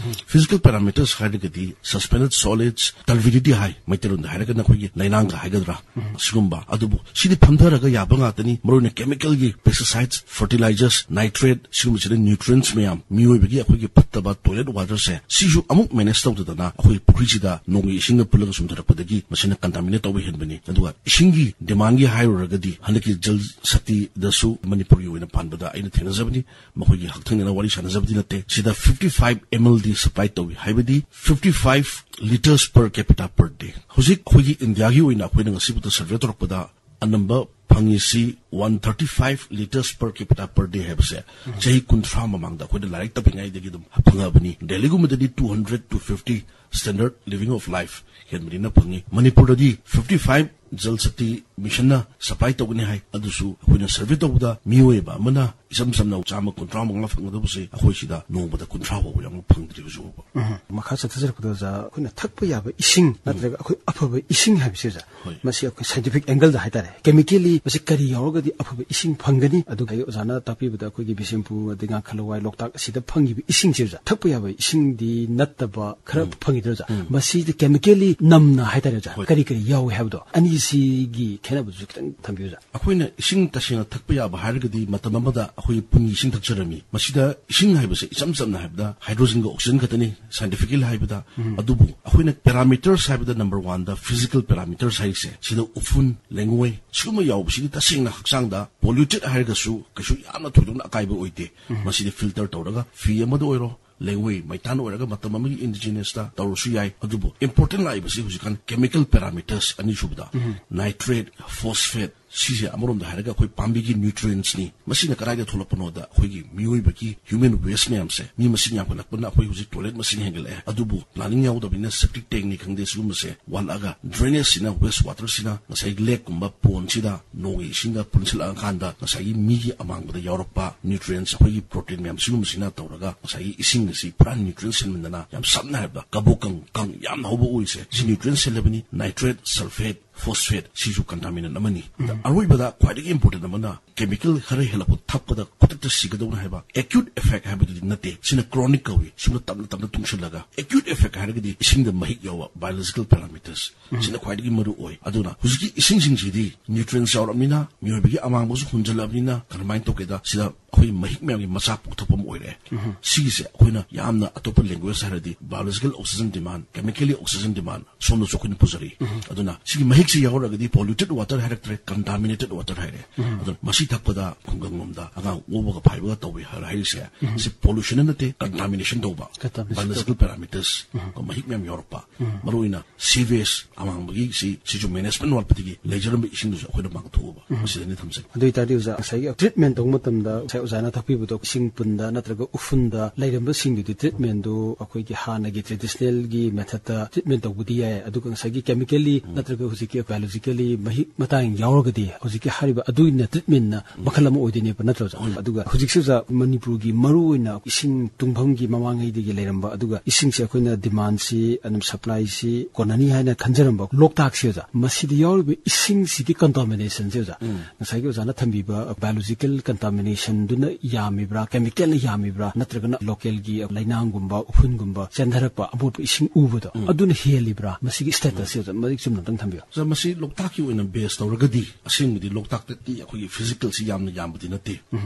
Physical parameters ꯍꯥꯏꯔꯒꯗꯤ suspended solids, turbidity ꯍꯥꯏ, ꯃꯩꯇꯩꯂꯣꯟꯗ ꯍꯥꯏꯔꯒꯅ ꯑꯩꯈꯣꯏꯒꯤ ꯂꯩꯅꯥꯡꯒ ꯍꯥꯏꯒꯗ꯭ꯔꯥ, ꯁꯤꯒꯨꯝꯕ꯫ ꯑꯗꯨꯕꯨ ꯁꯤꯗꯤ ꯐꯝꯊꯔꯒ ꯌꯥꯕ ꯉꯥꯛꯇꯅꯤ꯫ ꯃꯔꯨꯑꯣꯏꯅ chemicalꯒꯤ pesticides, fertilizers, nitrate, ꯁꯤꯒꯨꯝꯕꯁꯤꯗ nutrients ꯃꯌꯥꯝ, ꯃꯤꯑꯣꯏꯕꯒꯤ ꯑꯩꯈꯣꯏꯒꯤ ꯐꯠꯇꯕ toilet waterꯁꯦ, ꯁꯤꯁꯨ ꯑꯃꯨꯛ manage ꯇꯧꯗꯗꯅ ꯑꯩꯈꯣꯏ ꯄꯨꯈ꯭ꯔꯤꯁꯤꯗ ꯅꯣꯡꯒꯤ ꯏꯁꯤꯡꯒ ꯄꯨꯜꯂꯒ ꯆꯨꯝꯊꯔꯛꯄꯗꯒꯤ ꯃꯁꯤꯅ contaminate ꯇꯧꯕ ꯍꯦꯟꯕꯅꯤ꯫ ꯑꯗꯨꯒ ꯏꯁꯤꯡꯒꯤ demandꯒꯤ ꯍꯥꯏꯔꯨꯔꯒꯗꯤ, ꯍꯟꯗꯛꯀꯤ Jal Shaktiꯗꯁꯨ ꯃꯅꯤꯄꯨꯔꯒꯤ ꯑꯣꯏꯅ ꯄꯥꯟꯕꯗ ꯑꯩꯅ ꯊꯦꯡꯅꯖꯕꯅꯤ, ꯃꯈꯣꯏꯒꯤ ꯍꯛꯊꯦꯡꯅꯅ ꯋꯥꯔꯤ ꯁꯥꯟꯅꯖꯕꯗꯤ ꯅꯠꯇꯦ꯫ ꯁꯤꯗ fifty five mlꯗꯤ supply ꯇꯧꯏ, ꯍꯥꯏꯕꯗꯤ fifty five litres per capita per day꯫ ꯍꯧꯖꯤꯛ ꯑꯩꯈꯣꯏꯒꯤ ꯏꯟꯗꯤꯌꯥꯒꯤ ꯑꯣꯏꯅ ꯑꯩꯈꯣꯏꯅ ꯉꯁꯤꯕꯨꯛꯇ survey ꯇꯧꯔꯛꯄꯗ ꯑꯅꯝꯕ ꯐꯪꯉꯤꯁꯤ one thirty five litres per capita per day ꯍꯥꯏꯕꯁꯦ ꯆꯍꯤ ꯀꯨꯟꯊ꯭ꯔꯥ ꯃꯃꯥꯡꯗ ꯑꯩꯈꯣꯏꯅ ꯂꯥꯏꯔꯤꯛ ꯇꯝꯃꯤꯉꯩꯗꯒꯤ ꯑꯗꯨꯝ ꯐꯪꯉꯛꯑꯕꯅꯤ꯫ ꯗꯦꯜꯂꯤꯒꯨꯝꯕꯗꯗꯤ two hundred to fifty standard living of life ꯍꯦꯟꯕꯅꯤꯅ ꯐꯪꯉꯤ꯫ ꯃꯅꯤꯄꯨꯔꯗꯗꯤ fifty five Jal Shakti Missionꯅ supply ꯇꯧꯒꯅꯤ ꯍꯥꯏ꯫ ꯑꯗꯨꯁꯨ ꯑꯩꯈꯣꯏꯅ survey ꯇꯧꯕꯗ ꯃꯤꯑꯣꯏ ꯑꯃ ꯑꯃꯅ ꯏꯆꯝ ꯆꯝꯅ ꯆꯥꯝꯃ ꯀꯨꯟꯊ꯭ꯔꯥ ꯃꯉꯥ ꯐꯪꯒꯗꯕꯁꯦ ꯑꯩꯈꯣꯏ ꯁꯤꯗ ꯅꯣꯡꯃꯗ ꯀꯨꯟꯊ꯭ꯔꯥ ꯐꯥꯎꯕ ꯌꯥꯝꯅ ꯐꯪꯗ꯭ꯔꯤ ꯍꯧꯖꯤꯛ ꯐꯥꯎꯕ꯫ ꯎꯝ꯫ ꯃꯈꯥ ꯆꯠꯊꯖꯔꯛꯄꯗ ꯑꯣꯖꯥ, ꯑꯩꯈꯣꯏꯅ ꯊꯛꯄ ꯌꯥꯕ ꯏꯁꯤꯡ ꯅꯠꯇ꯭ꯔꯒ ꯑꯩꯈꯣꯏ ꯑꯐꯕ ꯏꯁꯤꯡ ꯍꯥꯏꯕꯁꯦ ꯑꯣꯖꯥ, ꯍꯣꯏ꯫ ꯃꯁꯤ ꯑꯩꯈꯣꯏ scientific angleꯗ ꯍꯥꯏꯇꯥꯔꯦ, chemically ꯃꯁꯤ ꯀꯔꯤ ꯌꯥꯎꯔꯒꯗꯤ ꯑꯐꯕ ꯏꯁꯤꯡ ꯐꯪꯒꯅꯤ? ꯑꯗꯨꯒ ꯑꯩ ꯑꯣꯖꯥꯅ ꯇꯥꯛꯄꯤꯕꯗ ꯑꯩꯈꯣꯏꯒꯤ ꯕꯤꯁꯦꯝꯄꯨꯔ ꯑꯗꯩ ꯉꯥꯡꯈꯂꯋꯥꯏ ꯂꯣꯛꯇꯥꯛ ꯑꯁꯤꯗ ꯐꯪꯉꯤꯕ ꯏꯁꯤꯡꯁꯦ ꯑꯣꯖꯥ, ꯊꯛꯄ ꯌꯥꯕ ꯏꯁꯤꯡꯗꯤ ꯅꯠꯇꯕ ꯈꯔ ꯎꯝ꯫ ꯐꯪꯉꯤꯗꯅ ꯑꯣꯖꯥ, ꯎꯝ꯫ ꯃꯁꯤꯗ chemically ꯅꯝꯅ ꯍꯥꯏꯇꯥꯔꯦ ꯑꯣꯖꯥ, ꯍꯣꯏ꯫ ꯀꯔꯤ ꯀꯔꯤ ꯌꯥꯎꯏ ꯍꯥꯏꯕꯗꯣ, ꯑꯅꯤꯁꯤꯒꯤ ꯈꯦꯠꯅꯕꯗꯨꯁꯨ ꯈꯤꯇꯪ ꯊꯝꯕꯤꯌꯨ ꯑꯣꯖꯥ꯫ ꯑꯩꯈꯣꯏꯅ ꯏꯁꯤꯡ ꯇꯁꯦꯡꯅ ꯊꯛꯄ ꯌꯥꯕ ꯍꯥꯏꯔꯒꯗꯤ ꯃꯇꯝ ꯑꯃꯗ ꯑꯩꯈꯣꯏ ꯄꯨꯟꯒꯤ ꯏꯁꯤꯡ ꯊꯛꯆꯔꯝꯃꯤ꯫ ꯃꯁꯤꯗ ꯏꯁꯤꯡ ꯍꯥꯏꯕꯁꯦ ꯏꯆꯝ ꯆꯝꯅ ꯍꯥꯏꯕꯗ hydrogenꯒ oxygen ꯈꯛꯇꯅꯤ, scientifically ꯍꯥꯏꯕꯗ꯫ ꯎꯝ꯫ ꯑꯗꯨꯕꯨ ꯑꯩꯈꯣꯏꯅ parameters ꯍꯥꯏꯕꯗ number oneꯗ physical parameters ꯍꯥꯏꯔꯤꯁꯦ, ꯁꯤꯗ ꯎꯐꯨꯟ, ꯂꯩꯉꯣꯏ, ꯁꯤꯒꯨꯝꯕ ꯌꯥꯎꯕꯁꯤꯗꯤ ꯇꯁꯦꯡꯅ ꯍꯛꯆꯥꯡꯗ polluted ꯍꯥꯏꯔꯒꯁꯨ ꯀꯩꯁꯨ ꯌꯥꯝꯅ ꯊꯣꯏꯗꯣꯛꯅ ꯑꯀꯥꯏꯕ ꯑꯣꯏꯗꯦ꯫ ꯎꯝ꯫ ꯃꯁꯤꯗꯤ filter ꯇꯧꯔꯒ ꯐꯤ ꯑꯃꯗ ꯑꯣꯏꯔꯣ, ꯂꯩꯉꯣꯏ ꯃꯩꯇꯥꯟ ꯑꯣꯏꯔꯒ ꯃꯇꯝ ꯑꯃꯒꯤ indigenousꯇ ꯇꯧꯔꯁꯨ ꯌꯥꯏ꯫ ꯑꯗꯨꯕꯨ important ꯂꯥꯛꯏꯕꯁꯤ ꯍꯧꯖꯤꯛꯀꯥꯟ chemical parameters, ꯑꯅꯤꯁꯨꯕꯗ ꯎꯝ꯫ nitrate, phosphate, ꯁꯤꯁꯦ ꯑꯃꯔꯣꯝꯗ ꯍꯥꯏꯔꯒ ꯑꯩꯈꯣꯏ ꯄꯥꯝꯕꯤꯒꯤ nutrientsꯅꯤ꯫ ꯃꯁꯤꯅ ꯀꯗꯥꯏꯗ ꯊꯣꯛꯂꯛꯄꯅꯣꯗ ꯑꯩꯈꯣꯏꯒꯤ ꯃꯤꯑꯣꯏꯕꯒꯤ human waste ꯃꯌꯥꯝꯁꯦ, ꯃꯤ ꯃꯁꯤꯡ ꯌꯥꯝꯈꯠꯂꯛꯄꯅ ꯑꯩꯈꯣꯏ ꯍꯧꯖꯤꯛ toilet ꯃꯁꯤꯡ ꯍꯦꯟꯒꯠꯂꯛꯑꯦ꯫ ꯑꯗꯨꯕꯨ planning ꯌꯥꯎꯗꯕꯅꯤꯅ septic tankꯅꯤ ꯈꯪꯗꯦ, ꯁꯤꯒꯨꯝꯕꯁꯦ ꯋꯥꯠꯂꯛꯑꯒ drainageꯁꯤꯅ, waste waterꯁꯤꯅ ꯉꯁꯥꯏ lakeꯀꯨꯝꯕ pondꯁꯤꯗ ꯅꯣꯡꯒꯤ ꯏꯁꯤꯡꯗ ꯄꯨꯟꯁꯤꯜꯂꯛꯑꯀꯥꯟꯗ ꯉꯁꯥꯏꯒꯤ ꯃꯤꯒꯤ ꯑꯃꯥꯡꯕꯗ ꯌꯥꯎꯔꯛꯄ nutrients, ꯑꯩꯈꯣꯏꯒꯤ protein ꯃꯌꯥꯝ ꯁꯤꯒꯨꯝꯕꯁꯤꯅ ꯇꯧꯔꯒ ꯉꯁꯥꯏꯒꯤ ꯏꯁꯤꯡ ꯑꯁꯤ ꯄꯨꯔꯥ nutrients ꯁꯤꯟꯃꯟꯗꯅ, ꯌꯥꯝ ꯁꯝꯅ ꯍꯥꯏꯔꯕꯗ ꯀꯕꯣꯀꯪ ꯀꯪ ꯌꯥꯝꯅ ꯍꯧꯕ ꯑꯣꯏꯔꯤꯁꯦ ꯁꯤ nutrients ꯁꯤꯜꯂꯕꯅꯤ꯫ Nitrate, sulfate, phosphate ꯁꯤꯁꯨ contaminant ꯑꯃꯅꯤ꯫ ꯑꯗ ꯎꯝ꯫ ꯑꯔꯣꯏꯕꯗ ꯈ꯭ꯋꯥꯏꯗꯒꯤ important ꯑꯃꯅ chemical ꯈꯔ ꯍꯦꯜꯂꯛꯄ ꯊꯛꯄꯗ ꯈꯨꯗꯛꯇ ꯁꯤꯒꯗꯧꯅ ꯍꯥꯏꯕ acute effect ꯍꯥꯏꯕꯗꯨꯗꯤ ꯅꯠꯇꯦ, ꯁꯤꯅ chronic ꯀꯧꯏ꯫ ꯁꯤꯅ ꯇꯞꯅ ꯇꯞꯅ ꯇꯨꯡꯁꯤꯜꯂꯒ acute effect ꯍꯥꯏꯔꯒꯗꯤ ꯏꯁꯤꯡꯗ ꯃꯍꯤꯛ ꯌꯥꯎꯕ biological parameters ꯎꯝ꯫ ꯁꯤꯅ ꯈ꯭ꯋꯥꯏꯗꯒꯤ ꯃꯔꯨ ꯑꯣꯏ꯫ ꯑꯗꯨꯅ ꯍꯧꯖꯤꯛꯀꯤ ꯏꯁꯤꯡꯁꯤꯡꯁꯤꯗꯤ nutrients ꯌꯥꯎꯔꯕꯅꯤꯅ ꯃꯤꯑꯣꯏꯕꯒꯤ ꯑꯃꯥꯡꯕꯁꯨ ꯍꯨꯟꯖꯜꯂꯕꯅꯤꯅ ꯀꯔꯝꯍꯥꯏꯅ ꯇꯧꯒꯦꯗ ꯁꯤꯗ ꯑꯩꯈꯣꯏ ꯃꯍꯤꯛ ꯃꯌꯥꯝꯒꯤ ꯃꯆꯥ ꯄꯣꯛꯊꯣꯛꯐꯝ ꯑꯣꯏꯔꯦ꯫ ꯎꯝ꯫ ꯁꯤꯒꯤꯁꯦ ꯑꯩꯈꯣꯏꯅ ꯌꯥꯝꯅ ꯑꯇꯣꯞꯄ language ꯍꯥꯏꯔꯗꯤ biological oxygen demand, chemically oxygen demand ꯁꯣꯝꯗꯁꯨ ꯑꯩꯈꯣꯏꯅ ꯄꯨꯖꯔꯤ꯫ ꯎꯝ꯫ ꯑꯗꯨꯅ ꯁꯤꯒꯤ ꯃꯍꯤꯛꯁꯤ ꯌꯥꯎꯔꯒꯗꯤ polluted water ꯍꯥꯏꯔꯛꯇ꯭ꯔꯦ, contaminated water ꯍꯥꯏꯔꯦ꯫ ꯎꯝ꯫ ꯑꯗꯨꯅ ꯃꯁꯤ ꯊꯛꯄꯗ ꯈꯨꯡꯒꯪꯂꯣꯝꯗ ꯑꯉꯥꯡ ꯎꯕꯒ ꯐꯥꯏꯕꯒ ꯇꯧꯕꯤ ꯍꯥꯏꯔ ꯍꯥꯏꯔꯤꯁꯦ, ꯁꯤ pollution ꯅꯠꯇꯦ, contamination ꯇꯧꯕ, Contamination biological parameters, ꯀꯣ, ꯃꯍꯤꯛ ꯃꯌꯥꯝ ꯌꯥꯎꯔꯛꯄ, ꯃꯔꯨꯑꯣꯏꯅ sewage ꯑꯃꯥꯡꯕꯒꯤ ꯁꯤ, ꯁꯤꯁꯨ management ꯋꯥꯠꯄꯗꯒꯤ ꯂꯩꯖꯔꯝꯕ ꯏꯁꯤꯡꯗꯨꯁꯨ ꯑꯩꯈꯣꯏꯅ ꯃꯥꯡꯊꯣꯛꯑꯕ꯫ ꯃꯁꯤꯗꯅꯤ ꯊꯝꯖꯒꯦ꯫ ꯑꯗꯨ ꯑꯣꯏꯇꯥꯔꯗꯤ ꯑꯣꯖꯥ, ꯉꯁꯥꯏꯒꯤ treatment ꯇꯧꯕ ꯃꯇꯝꯗ ꯉꯁꯥꯏ ꯑꯣꯖꯥꯅ ꯇꯥꯛꯄꯤꯕꯗꯣ, ꯏꯁꯤꯡ ꯄꯨꯟꯗ ꯅꯠꯇ꯭ꯔꯒ ꯎꯐꯨꯟꯗ ꯂꯩꯔꯝꯕꯁꯤꯡꯗꯨꯗꯤ treatment ꯗꯨ ꯑꯩꯈꯣꯏꯒꯤ ꯍꯥꯟꯅꯒꯤ traditional ꯒꯤ method ꯇ treatment ꯇꯧꯕꯗꯤ ꯌꯥꯏ, ꯑꯗꯨꯒ ꯉꯁꯥꯏꯒꯤ chemically ꯅꯠꯇ꯭ꯔꯒ ꯍꯧꯖꯤꯛꯀꯤ biologically ꯃꯍꯤꯛ ꯃꯇꯥꯡ ꯌꯥꯎꯔꯒꯗꯤ ꯍꯧꯖꯤꯛꯀꯤ ꯍꯥꯏꯔꯤꯕ ꯑꯗꯨꯒꯤꯅ treatment ꯅ ꯃꯈꯜ ꯑꯃ ꯑꯣꯏꯗꯣꯏꯅꯦꯕ, ꯅꯠꯇ꯭ꯔꯣ ꯑꯣꯖꯥ? ꯑꯗꯨꯒ ꯍꯧꯖꯤꯛꯁꯦ ꯑꯣꯖꯥ, ꯃꯅꯤꯄꯨꯔꯒꯤ ꯃꯔꯨꯑꯣꯏꯅ ꯏꯁꯤꯡ ꯇꯨꯡꯐꯝꯒꯤ ꯃꯃꯥꯡꯉꯩꯗꯒꯤ ꯂꯩꯔꯝꯕ, ꯑꯗꯨꯒ ꯏꯁꯤꯡꯁꯦ ꯑꯩꯈꯣꯏꯅ demand ꯁꯤ ꯑꯗꯨꯝ supply ꯁꯤ ꯀꯣꯟꯅꯅꯤ ꯍꯥꯏꯅ ꯈꯟꯖꯔꯝꯕ ꯂꯣꯛꯇꯥꯛꯁꯦ ꯑꯣꯖꯥ, ꯃꯁꯤꯗ ꯌꯥꯎꯔꯤꯕ ꯏꯁꯤꯡꯁꯤꯒꯤ contamination ꯁꯦ ꯑꯣꯖꯥ, ꯉꯁꯥꯏꯒꯤ ꯑꯣꯖꯥꯅ ꯊꯝꯕꯤꯕ biological contamination ꯗꯨꯅ ꯌꯥꯝꯃꯤꯕ꯭ꯔꯥ, chemical ꯅ ꯌꯥꯝꯃꯤꯕ꯭ꯔꯥ, ꯅꯠꯇ꯭ꯔꯒꯅ local ꯒꯤ ꯂꯩꯅꯥꯡꯒꯨꯝꯕ, ꯎꯐꯨꯟꯒꯨꯝꯕ ꯆꯦꯟꯊꯔꯛꯄ, ꯑꯃꯣꯠꯄ ꯏꯁꯤꯡ ꯎꯕꯗꯣ, ꯑꯗꯨꯅ ꯍꯦꯜꯂꯤꯕ꯭ꯔꯥ? ꯃꯁꯤꯒꯤ status ꯁꯦ ꯑꯣꯖꯥ, ꯃꯔꯤꯛ ꯆꯨꯝꯅ ꯑꯝꯇꯪ ꯊꯝꯕꯤꯌꯨ꯫ ꯁꯥꯔ, ꯃꯁꯤ ꯂꯣꯛꯇꯥꯛꯀꯤ ꯑꯣꯏꯅ base ꯇꯧꯔꯒꯗꯤ, ꯑꯁꯦꯡꯕꯗꯤ ꯂꯣꯛꯇꯥꯛꯇꯗꯤ ꯑꯩꯈꯣꯏꯒꯤ physical ꯁꯤ ꯌꯥꯝꯅ ꯌꯥꯝꯕꯗꯤ ꯅꯠꯇꯦ꯫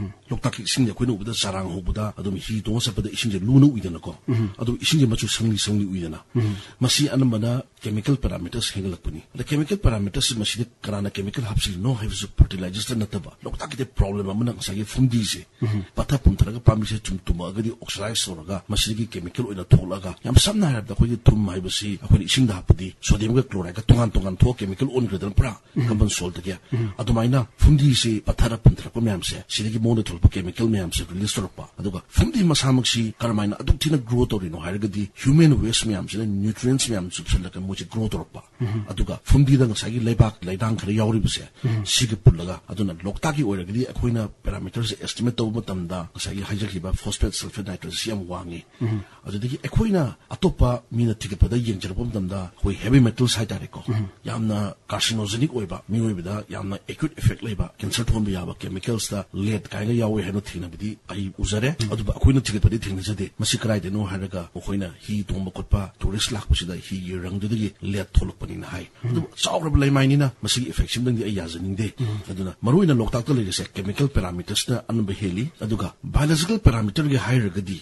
ꯂꯣꯛꯇꯥꯛꯀꯤ ꯏꯁꯤꯡꯁꯦ ꯑꯩꯈꯣꯏꯅ ꯎꯕꯗ ꯆꯔꯥꯡ ꯍꯧꯕꯗ ꯑꯗꯨꯝ ꯍꯤ ꯇꯣꯡꯉ ꯆꯠꯄꯗ ꯏꯁꯤꯡꯁꯦ ꯂꯨꯅ ꯎꯏꯗꯅꯀꯣ꯫ ꯑꯗꯨ ꯏꯁꯤꯡꯁꯦ ꯃꯆꯨ ꯁꯪꯂꯤ ꯁꯪꯂꯤ ꯎꯏꯗꯅ꯫ ꯃꯁꯤ ꯑꯅꯝꯕꯅ chemical parameters ꯍꯦꯟꯒꯠꯂꯛꯄꯅꯤ꯫ ꯑꯗ chemical parameters ꯁꯤ ꯃꯁꯤꯗ ꯀꯅꯥꯅ chemical ꯍꯥꯞꯆꯤꯜꯂꯤꯅꯣ ꯍꯥꯏꯕꯁꯨ fertilizers ꯇ ꯅꯠꯇꯕ, ꯂꯣꯛꯇꯥꯛꯀꯤꯗꯤ problem ꯑꯃꯅ ꯉꯁꯥꯏꯒꯤ ꯐꯨꯝꯗꯤꯁꯦ ꯄꯠꯊ ꯄꯨꯝꯊꯔꯒ ꯄꯥꯝꯕꯤꯁꯦ ꯁꯨꯝ ꯇꯨꯝꯃꯛꯑꯒꯗꯤ oxidize ꯇꯧꯔꯒ ꯃꯁꯤꯗꯒꯤ chemical ꯑꯣꯏꯅ ꯊꯣꯛꯂꯛꯑꯒ, ꯌꯥꯝ ꯁꯝꯅ ꯍꯥꯏꯔꯕꯗ ꯑꯩꯈꯣꯏꯒꯤ ꯊꯨꯝ ꯍꯥꯏꯕꯁꯤ ꯑꯩꯈꯣꯏꯅ ꯏꯁꯤꯡꯗ ꯍꯥꯞꯄꯗꯤ sodium ꯒ chloride ꯒ ꯇꯣꯉꯥꯟ ꯇꯣꯉꯥꯟ ꯊꯣꯛꯑ chemical ꯑꯣꯟꯈ꯭ꯔꯦꯗꯅ ꯄꯨꯔꯥ carbon salt ꯇꯒꯤ꯫ ꯑꯗꯨꯃꯥꯏꯅ ꯐꯨꯝꯗꯤꯁꯤ ꯄꯠꯊꯔ ꯄꯨꯝꯊꯔꯛꯄ ꯃꯌꯥꯝꯁꯦ, ꯁꯤꯗꯒꯤ ꯃꯉꯣꯟꯗ ꯊꯣꯛꯂꯛꯄ chemical ꯃꯌꯥꯝꯁꯦ release ꯇꯧꯔꯛꯄ꯫ ꯑꯗꯨꯒ ꯐꯨꯝꯗꯤ ꯃꯁꯥꯃꯛꯁꯤ ꯀꯔꯝꯍꯥꯏꯅ ꯑꯗꯨꯛ ꯊꯤꯅ grow ꯇꯧꯔꯤꯅꯣ ꯍꯥꯏꯔꯒꯗꯤ, human waste ꯃꯌꯥꯝꯁꯤꯅ nutrients ꯃꯌꯥꯝ ꯆꯨꯞꯁꯤꯜꯂꯒ ꯃꯣꯏꯁꯦ grow ꯇꯧꯔꯛꯄ꯫ ꯑꯗꯨꯒ ꯐꯨꯝꯗꯤꯗ ꯉꯁꯥꯏꯒꯤ ꯂꯩꯕꯥꯛ ꯂꯩꯅꯥꯡ ꯈꯔ ꯌꯥꯎꯔꯤꯕꯁꯦ, ꯁꯤꯒ ꯄꯨꯜꯂꯒ, ꯑꯗꯨꯅ ꯂꯣꯛꯇꯥꯛꯀꯤ ꯑꯣꯏꯔꯒꯗꯤ ꯑꯩꯈꯣꯏꯅ parameters ꯁꯦ estimate ꯇꯧꯕ ꯃꯇꯝꯗ ꯉꯁꯥꯏꯒꯤ ꯍꯥꯏꯖꯈꯤꯕ phosphate, sulphate, nitrogen ꯁꯤ ꯌꯥꯝ ꯋꯥꯡꯉꯤ꯫ ꯑꯗꯨꯗꯒꯤ ꯑꯩꯈꯣꯏꯅ ꯑꯇꯣꯞꯄ ꯃꯤꯅ ꯊꯤꯒꯠꯄꯗ ꯌꯦꯡꯖꯔꯛꯄ ꯃꯇꯝꯗ ꯑꯩꯈꯣꯏ heavy metals ꯍꯥꯏꯇꯥꯔꯦꯀꯣ, ꯌꯥꯝꯅ carcinogenic ꯑꯣꯏꯕ, ꯃꯤꯑꯣꯏꯕꯗ ꯌꯥꯝꯅ acute effect ꯂꯩꯕ, cancer ꯊꯣꯛꯍꯟꯕ ꯌꯥꯕ chemicals ꯇ lead ꯀꯥꯏꯅ ꯌꯥꯎꯋꯦ ꯍꯥꯏꯅ ꯊꯦꯡꯅꯕꯗꯤ ꯑꯩ ꯎꯖꯔꯦ꯫ ꯑꯗꯨꯕꯨ ꯑꯩꯈꯣꯏꯅ ꯊꯤꯒꯠꯄꯗꯤ ꯊꯦꯡꯅꯖꯗꯦ꯫ ꯃꯁꯤ ꯀꯗꯥꯏꯗꯅꯣ ꯍꯥꯏꯔꯒ, ꯃꯈꯣꯏꯅ ꯍꯤ ꯇꯣꯡꯕ ꯈꯣꯠꯄ tourist ꯂꯥꯛꯄꯁꯤꯗ ꯍꯤꯒꯤ ꯔꯪꯗꯨꯗꯒꯤ lead ꯊꯣꯛꯂꯛꯄꯅꯤꯅ ꯍꯥꯏ꯫ ꯑꯗꯨꯕꯨ ꯆꯥꯎꯔꯕ ꯂꯩꯃꯥꯏꯅꯤꯅ ꯃꯁꯤꯒꯤ effect ꯁꯤꯝꯇꯪꯗꯤ ꯑꯩ ꯌꯥꯖꯅꯤꯡꯗꯦ꯫ ꯑꯗꯨꯅ ꯃꯔꯨꯑꯣꯏꯅ ꯂꯣꯛꯇꯥꯛꯇ ꯂꯩꯔꯤꯁꯦ chemical parameters ꯅ ꯑꯅꯝꯕ ꯍꯦꯜꯂꯤ꯫ ꯑꯗꯨꯒ biological parameter ꯒꯤ ꯍꯥꯏꯔꯒꯗꯤ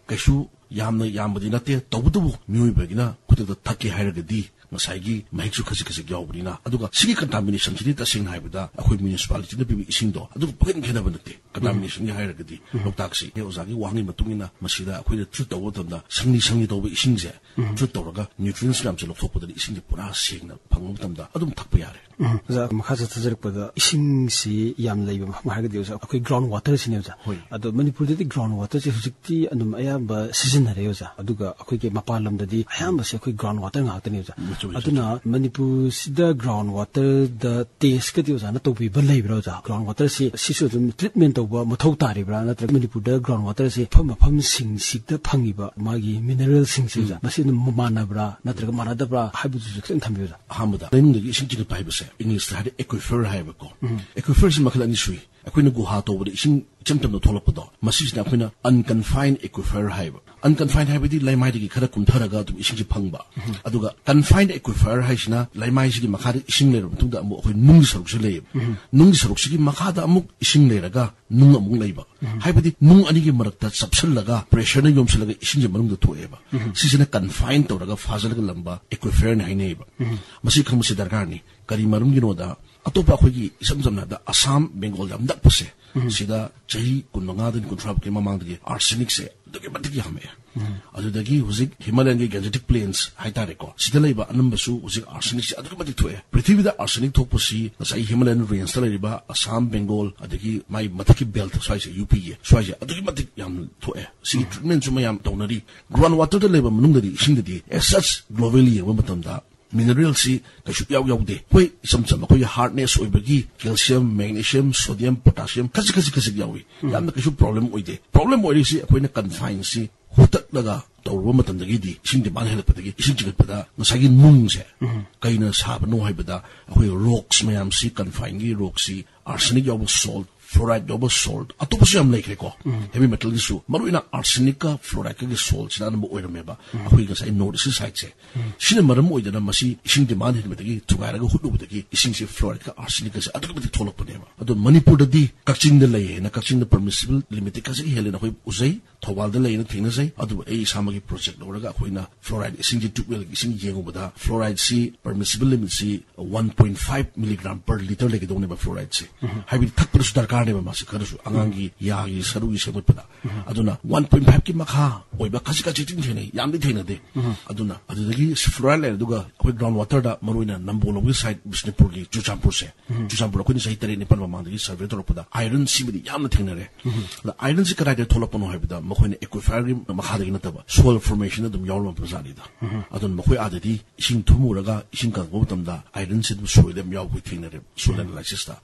ꯀꯩꯁꯨ ꯌꯥꯝꯅ ꯌꯥꯝꯕꯗꯤ ꯅꯠꯇꯦ, ꯇꯧꯕꯇꯕꯨ ꯃꯤꯑꯣꯏꯕꯒꯤꯅ ꯈꯨꯗꯛ ꯑꯗꯨꯗ ꯊꯛꯀꯦ ꯍꯥꯏꯔꯒꯗꯤ ꯉꯁꯥꯏꯒꯤ ꯃꯍꯤꯛꯁꯨ ꯈꯖꯤꯛ ꯈꯖꯤꯛ ꯌꯥꯎꯕꯅꯤꯅ꯫ ꯑꯗꯨꯒ ꯁꯤꯒꯤ contamination ꯁꯤꯗꯤ ꯇꯁꯦꯡꯅ ꯍꯥꯏꯕꯗ ꯑꯩꯈꯣꯏ municipality ꯅ ꯄꯤꯕ ꯏꯁꯤꯡꯗꯣ ꯑꯗꯨꯒ ꯄꯪꯈꯦꯟ ꯈꯦꯠꯅꯕ ꯅꯠꯇꯦ꯫ Contamination ꯒꯤ ꯍꯥꯏꯔꯒꯗꯤ ꯂꯣꯛꯇꯥꯛꯁꯤ ꯑꯦ, ꯑꯣꯖꯥꯒꯤ ꯋꯥꯍꯪꯒꯤ ꯃꯇꯨꯡ ꯏꯟꯅ ꯃꯁꯤꯗ ꯑꯩꯈꯣꯏꯅ treat ꯇꯧꯕ ꯃꯇꯝꯗ ꯁꯪꯂꯤ ꯁꯪꯂꯤ ꯇꯧꯕ ꯏꯁꯤꯡꯁꯦ treat ꯇꯧꯔꯒ nutrients ꯃꯌꯥꯝꯁꯦ ꯂꯧꯊꯣꯛꯄꯗꯗꯤ ꯏꯁꯤꯡꯁꯦ ꯄꯨꯔꯥ ꯁꯦꯡꯅ ꯐꯪꯕ ꯃꯇꯝꯗ ꯑꯗꯨꯝ ꯊꯛꯄ ꯌꯥꯔꯦ꯫ ꯎꯝ, ꯑꯣꯖꯥ, ꯃꯈꯥ ꯆꯠꯊꯖꯔꯛꯄꯗ ꯏꯁꯤꯡꯁꯤ ꯌꯥꯝ ꯂꯩꯕ ꯃꯐꯝ ꯍꯥꯏꯔꯒꯗꯤ ꯑꯣꯖꯥ, ꯑꯩꯈꯣꯏ ground water ꯁꯤꯅꯦ ꯑꯣꯖꯥ꯫ ꯍꯣꯏ꯫ ꯑꯗꯣ ꯃꯅꯤꯄꯨꯔꯗꯗꯤ ground water ꯁꯦ ꯍꯧꯖꯤꯛꯇꯤ ꯑꯗꯨꯝ ꯑꯌꯥꯝꯕ ꯁꯤꯖꯤꯟꯅꯔꯦ ꯑꯣꯖꯥ꯫ ꯑꯗꯨꯒ ꯑꯩꯈꯣꯏꯒꯤ ꯃꯄꯥꯟ ꯂꯝꯗꯗꯤ ꯑꯌꯥꯝꯕꯁꯦ ꯑꯩꯈꯣꯏ ground water ꯉꯥꯛꯇꯅꯦ ꯑꯣꯖꯥ꯫ ꯆꯨꯝꯃꯤ, ꯆꯨꯝꯃꯤ, ꯑꯗꯨꯅ ꯃꯅꯤꯄꯨꯔꯁꯤꯗ ground water ꯗ test ꯀꯗꯤ ꯑꯣꯖꯥꯅ ꯇꯧꯕꯤꯕ ꯂꯩꯕ꯭ꯔꯥ ꯑꯣꯖꯥ? Ground water ꯁꯤ ꯁꯤꯁꯨ ꯑꯗꯨꯝ treatment ꯇꯧꯕ ꯃꯊꯧ ꯇꯥꯔꯤꯕ꯭ꯔꯥ, ꯅꯠꯇ꯭ꯔꯒ ꯃꯅꯤꯄꯨꯔꯗ ground water ꯁꯦ ꯃꯐꯝ ꯃꯐꯝꯁꯤꯡꯁꯤꯗ ꯐꯪꯉꯤꯕ ꯃꯥꯒꯤ mineral ꯁꯤꯡꯁꯦ ꯑꯣꯖꯥ, ꯃꯁꯤ ꯑꯗꯨꯝ ꯃꯥꯟꯅꯕ꯭ꯔꯥ ꯅꯠꯇ꯭ꯔꯒ ꯃꯥꯟꯅꯗꯕ꯭ꯔꯥ ꯍꯥꯏꯕꯗꯨꯁꯨ ꯈꯤꯇꯪ ꯊꯝꯕꯤꯌꯨ ꯑꯣꯖꯥ꯫ ꯑꯍꯥꯟꯕꯗ ꯂꯩꯅꯨꯡꯗꯒꯤ ꯏꯁꯤꯡ ꯆꯤꯡꯈꯠꯄ ꯍꯥꯏꯕꯁꯦ English ꯇ ꯍꯥꯏꯔꯗꯤ aquifer ꯍꯥꯏꯌꯦꯕꯀꯣ꯫ Aquifer ꯁꯤ ꯃꯈꯜ ꯑꯅꯤ ꯁꯨꯏ꯫ ꯑꯩꯈꯣꯏꯅ ꯒꯨꯍꯥ ꯇꯧꯕꯗ ꯏꯁꯤꯡ ꯏꯆꯝ ꯆꯝꯅ ꯊꯣꯛꯂꯛꯄꯗꯣ, ꯃꯁꯤꯁꯤꯅ ꯑꯩꯈꯣꯏꯅ unconfined aquifer ꯍꯥꯏꯕ꯫ Unconfined ꯍꯥꯏꯕꯗꯤ ꯂꯩꯃꯥꯏꯗꯒꯤ ꯈꯔ ꯀꯨꯝꯊꯔꯒ ꯑꯗꯨꯝ ꯏꯁꯤꯡꯁꯦ ꯐꯪꯕ꯫ ꯑꯗꯨꯒ confined aquifer ꯍꯥꯏꯁꯤꯅ ꯂꯩꯃꯥꯏꯁꯤꯒꯤ ꯃꯈꯥꯗ ꯏꯁꯤꯡ ꯂꯩꯔꯕ ꯃꯇꯨꯡꯗ ꯑꯃꯨꯛ ꯑꯩꯈꯣꯏ ꯅꯨꯡꯒꯤ ꯁꯔꯨꯛꯁꯦ ꯂꯩꯌꯦꯕ꯫ ꯅꯨꯡꯒꯤ ꯁꯔꯨꯛꯁꯤꯒꯤ ꯃꯈꯥꯗ ꯑꯃꯨꯛ ꯏꯁꯤꯡ ꯂꯩꯔꯒ ꯅꯨꯡ ꯑꯃꯨꯛ ꯂꯩꯕ꯫ ꯍꯥꯏꯕꯗꯤ ꯅꯨꯡ ꯑꯅꯤꯒꯤ ꯃꯔꯛꯇ ꯆꯞꯁꯤꯜꯂꯒ pressure ꯅ ꯌꯣꯝꯁꯤꯜꯂꯒ ꯏꯁꯤꯡꯁꯦ ꯃꯅꯨꯡꯗ ꯊꯣꯛꯑꯦꯕ꯫ ꯁꯤꯁꯤꯅ confine ꯇꯧꯔꯒ ꯐꯥꯖꯤꯜꯂꯒ ꯂꯝꯕ aquifer ꯅ ꯍꯥꯏꯅꯩꯕ꯫ ꯃꯁꯤ ꯈꯪꯕꯁꯤ ꯗꯔꯀꯥꯔꯅꯤ꯫ ꯀꯔꯤ ꯃꯔꯝꯒꯤꯅꯣꯗ ꯑꯇꯣꯞꯄ ꯑꯩꯈꯣꯏꯒꯤ ꯏꯁꯝ ꯁꯝꯅ ꯍꯥꯏꯔꯕꯗ ꯑꯁꯥꯝ, ꯕꯦꯡꯒꯣꯜ ꯌꯥꯝ ꯅꯛꯄꯁꯦ, ꯁꯤꯗ ꯆꯍꯤ ꯀꯨꯟꯃꯉꯥꯗꯒꯤ ꯀꯨꯟꯊ꯭ꯔꯥ ꯐꯥꯎꯒꯤ ꯃꯃꯥꯡꯗꯒꯤ arsenic ꯁꯦ ꯑꯗꯨꯛꯀꯤ ꯃꯇꯤꯛ ꯌꯥꯝꯃꯛꯑꯦ꯫ ꯑꯗꯨꯗꯒꯤ ꯍꯧꯖꯤꯛ Himalayan ꯒꯤ Gangetic Plains ꯍꯥꯏꯇꯥꯔꯦꯀꯣ, ꯁꯤꯗ ꯂꯩꯕ ꯑꯅꯝꯕꯁꯨ ꯍꯧꯖꯤꯛ arsenic ꯁꯦ ꯑꯗꯨꯛꯀꯤ ꯃꯇꯤꯛ ꯊꯣꯛꯑꯦ꯫ ꯄ꯭ꯔꯤꯊꯤꯕꯤꯗ arsenic ꯊꯣꯛꯄꯁꯤ ꯉꯁꯥꯏ Himalayan range ꯇ ꯂꯩꯔꯤꯕ ꯑꯁꯥꯝ, ꯕꯦꯡꯒꯣꯜ, ꯑꯗꯒꯤ ꯃꯥꯏ ꯃꯊꯛꯀꯤ belt ꯁ꯭ꯋꯥꯏꯁꯦ, ꯌꯨ ꯄꯤ ꯒꯤ ꯁ꯭ꯋꯥꯏꯁꯦ ꯑꯗꯨꯛꯀꯤ ꯃꯇꯤꯛ ꯌꯥꯝ ꯊꯣꯛꯑꯦ꯫ ꯁꯤꯒꯤ treatment ꯁꯨ ꯃꯌꯥꯝ ꯇꯧꯅꯔꯤ꯫ Ground water ꯗ ꯂꯩꯕ ꯃꯅꯨꯡꯗꯗꯤ, ꯏꯁꯤꯡꯗꯗꯤ as such globally ꯌꯦꯡꯕ ꯃꯇꯝꯗ mineral ꯁꯤ ꯀꯩꯁꯨ ꯏꯌꯥꯎ ꯌꯥꯎꯗꯦ꯫ ꯍꯣꯏ, ꯏꯆꯝ ꯆꯝꯕ ꯑꯩꯈꯣꯏꯒꯤ hardness ꯑꯣꯏꯕꯒꯤ calcium, magnesium, sodium, potassium ꯈꯖꯤꯛ ꯈꯖꯤꯛ ꯈꯖꯤꯛ ꯌꯥꯎꯏ꯫ ꯌꯥꯝꯅ ꯀꯩꯁꯨ problem ꯑꯣꯏꯗꯦ꯫ Problem ꯑꯣꯏꯔꯤꯁꯤ ꯑꯩꯈꯣꯏꯅ confine ꯁꯤ ꯍꯨꯠꯇꯠꯂꯒ ꯇꯧꯔꯨꯕ ꯃꯇꯝꯗꯒꯤꯗꯤ ꯏꯁꯤꯡ demand ꯍꯦꯜꯂꯛꯄꯗꯒꯤ ꯏꯁꯤꯡ ꯆꯤꯡꯈꯠꯄꯗ ꯉꯁꯥꯏꯒꯤ ꯅꯨꯡꯁꯦ ꯀꯩꯅ ꯁꯥꯕꯅꯣ ꯍꯥꯏꯕꯗ ꯑꯩꯈꯣꯏ rocks ꯃꯌꯥꯝꯁꯤ, confine ꯒꯤ rock ꯁꯤ arsenic ꯌꯥꯎꯕ salt ꯐ꯭ꯂꯣꯔꯥꯏꯗ ꯌꯥꯎꯕ ꯁꯣꯜꯠ ꯑꯇꯣꯞꯄꯁꯨ ꯌꯥꯝ ꯂꯩꯈ꯭ꯔꯦꯀꯣ꯫ ꯍꯦꯚꯤ ꯃꯦꯇꯜꯒꯤꯁꯨ ꯃꯔꯨꯑꯣꯏꯅ ꯑꯥꯔꯁꯦꯅꯤꯛꯀ ꯐ꯭ꯂꯣꯔꯥꯏꯗꯀꯒꯤ ꯁꯣꯜꯠꯁꯤꯅ ꯑꯅꯝꯕ ꯑꯣꯏꯔꯝꯃꯦꯕ ꯑꯩꯈꯣꯏ ꯉꯁꯥꯏ ꯅꯣꯔꯠ ꯏꯁ ꯁꯥꯏꯠꯁꯦ꯫ ꯁꯤꯅ ꯃꯔꯝ ꯑꯣꯏꯗꯅ ꯃꯁꯤ ꯏꯁꯤꯡ ꯗꯤꯃꯥꯟ ꯍꯦꯟꯕꯗꯒꯤ ꯊꯨꯒꯥꯏꯔꯒ ꯍꯨꯠꯂꯨꯕꯗꯒꯤ ꯏꯁꯤꯡꯁꯦ ꯐ꯭ꯂꯣꯔꯥꯏꯗꯀ ꯑꯥꯔꯁꯦꯅꯤꯛꯀꯁꯦ ꯑꯗꯨꯛꯀꯤ ꯃꯇꯤꯛ ꯊꯣꯛꯂꯛꯄꯅꯦꯕ꯫ ꯑꯗꯣ ꯃꯅꯤꯄꯨꯔꯗꯗꯤ ꯀꯛꯆꯤꯡꯗ ꯂꯩꯌꯦꯅ ꯀꯛꯆꯤꯡꯗ ꯄꯔꯃꯤꯁꯤꯕꯜ ꯂꯤꯃꯤꯠꯇꯤ ꯈꯖꯤꯛ ꯍꯦꯜꯂꯦꯅ ꯑꯩꯈꯣꯏ ꯎꯖꯩ, ꯊꯧꯕꯥꯜꯗ ꯂꯩꯌꯦꯅ ꯊꯦꯡꯅꯖꯩ꯫ ꯑꯗꯨꯕꯨ ꯑꯩ ꯏꯁꯥꯃꯛꯀꯤ ꯄ꯭ꯔꯣꯖꯦꯛ ꯂꯧꯔꯒ ꯑꯩꯈꯣꯏꯅ ꯐ꯭ꯂꯣꯔꯥꯏꯗ ꯏꯁꯤꯡꯁꯤ ꯇ꯭ꯌꯨꯕꯋꯦꯜꯒꯤ ꯏꯁꯤꯡ ꯌꯦꯡꯉꯨꯕꯗ ꯐ꯭ꯂꯣꯔꯥꯏꯗꯁꯤ ꯄꯔꯃꯤꯁꯤꯕꯜ ꯂꯤꯃꯤꯠꯁꯤ one point five milligram per litre ꯂꯩꯒꯗꯧꯅꯦꯕ ꯐ꯭ꯂꯣꯔꯥꯏꯗꯁꯦ꯫ ꯍꯥꯏꯕꯗꯤ ꯊꯛꯄꯗꯁꯨ ꯗꯔꯀꯥꯔꯅꯦꯕ ꯃꯥꯁꯤ ꯈꯔꯁꯨ ꯑꯉꯥꯡꯒꯤ ꯌꯥꯒꯤ ꯁꯔꯨꯒꯤ ꯁꯦꯝꯒꯠꯄꯗ꯫ ꯑꯗꯨꯅ ꯋꯥꯟ ꯄꯣꯏꯟ ꯐꯥꯏꯚꯀꯤ ꯃꯈꯥ ꯑꯣꯏꯕ ꯈꯖꯤꯛ ꯈꯖꯤꯛꯇꯤ ꯊꯦꯡꯅꯩ, ꯌꯥꯝꯗꯤ ꯊꯦꯡꯅꯗꯦ꯫ ꯑꯗꯨꯅ ꯑꯗꯨꯗꯒꯤ ꯐ꯭ꯂꯣꯔꯥꯏꯗ ꯂꯩꯔꯦ, ꯑꯗꯨꯒ ꯑꯩꯈꯣꯏ ꯒ꯭ꯔꯥꯎꯟ ꯋꯥꯇꯔꯗ ꯃꯔꯨꯑꯣꯏꯅ ꯅꯝꯕꯣꯜ ꯂꯣꯝꯒꯤ ꯁꯥꯏꯠ ꯕꯤꯁꯅꯨꯄꯨꯔꯒꯤ ꯆꯨꯔꯆꯥꯟꯄꯨꯔꯁꯦ, ꯆꯨꯔꯆꯥꯟꯄꯨꯔ ꯑꯩꯈꯣꯏꯅ ꯆꯍꯤ ꯇꯔꯦꯠ ꯅꯤꯄꯥꯜ ꯃꯃꯥꯡꯗꯒꯤ ꯁꯔꯚꯦ ꯇꯧꯔꯛꯄꯗ ꯑꯥꯏꯔꯟ ꯁꯤꯃꯗꯤ ꯌꯥꯝꯅ ꯊꯦꯡꯅꯔꯦ꯫ ꯑꯗ ꯑꯥꯏꯔꯟꯁꯤ ꯀꯗꯥꯏꯗ ꯊꯣꯛꯂꯛꯄꯅꯣ ꯍꯥꯏꯕꯗ ꯃꯈꯣꯏꯅ ꯑꯦꯀ꯭ꯋꯤꯐꯥꯌꯔꯒꯤ ꯃꯈꯥꯗꯒꯤ ꯅꯠꯇꯕ ꯁꯣꯏꯜ ꯐꯣꯔꯃꯦꯁꯟ ꯑꯗꯨꯝ ꯌꯥꯎꯔꯝꯕ ꯖꯥꯠꯅꯤꯗ꯫ ꯑꯗꯨꯅ ꯃꯈꯣꯏ ꯑꯥꯗꯗꯤ ꯏꯁꯤꯡ ꯊꯨꯝꯃꯨꯔꯒ ꯏꯁꯤꯡ ꯀꯪꯉꯛꯄ ꯃꯇꯝꯗ ꯑꯥꯏꯔꯟꯁꯤ ꯑꯗꯨꯝ ꯁꯣꯏꯜꯗ ꯌꯥꯝ ꯌꯥꯎꯕ ꯊꯦꯡꯅꯔꯦ ꯁꯣꯏꯜ ꯑꯦꯅꯥꯂꯥꯏꯁꯤꯁꯇ꯫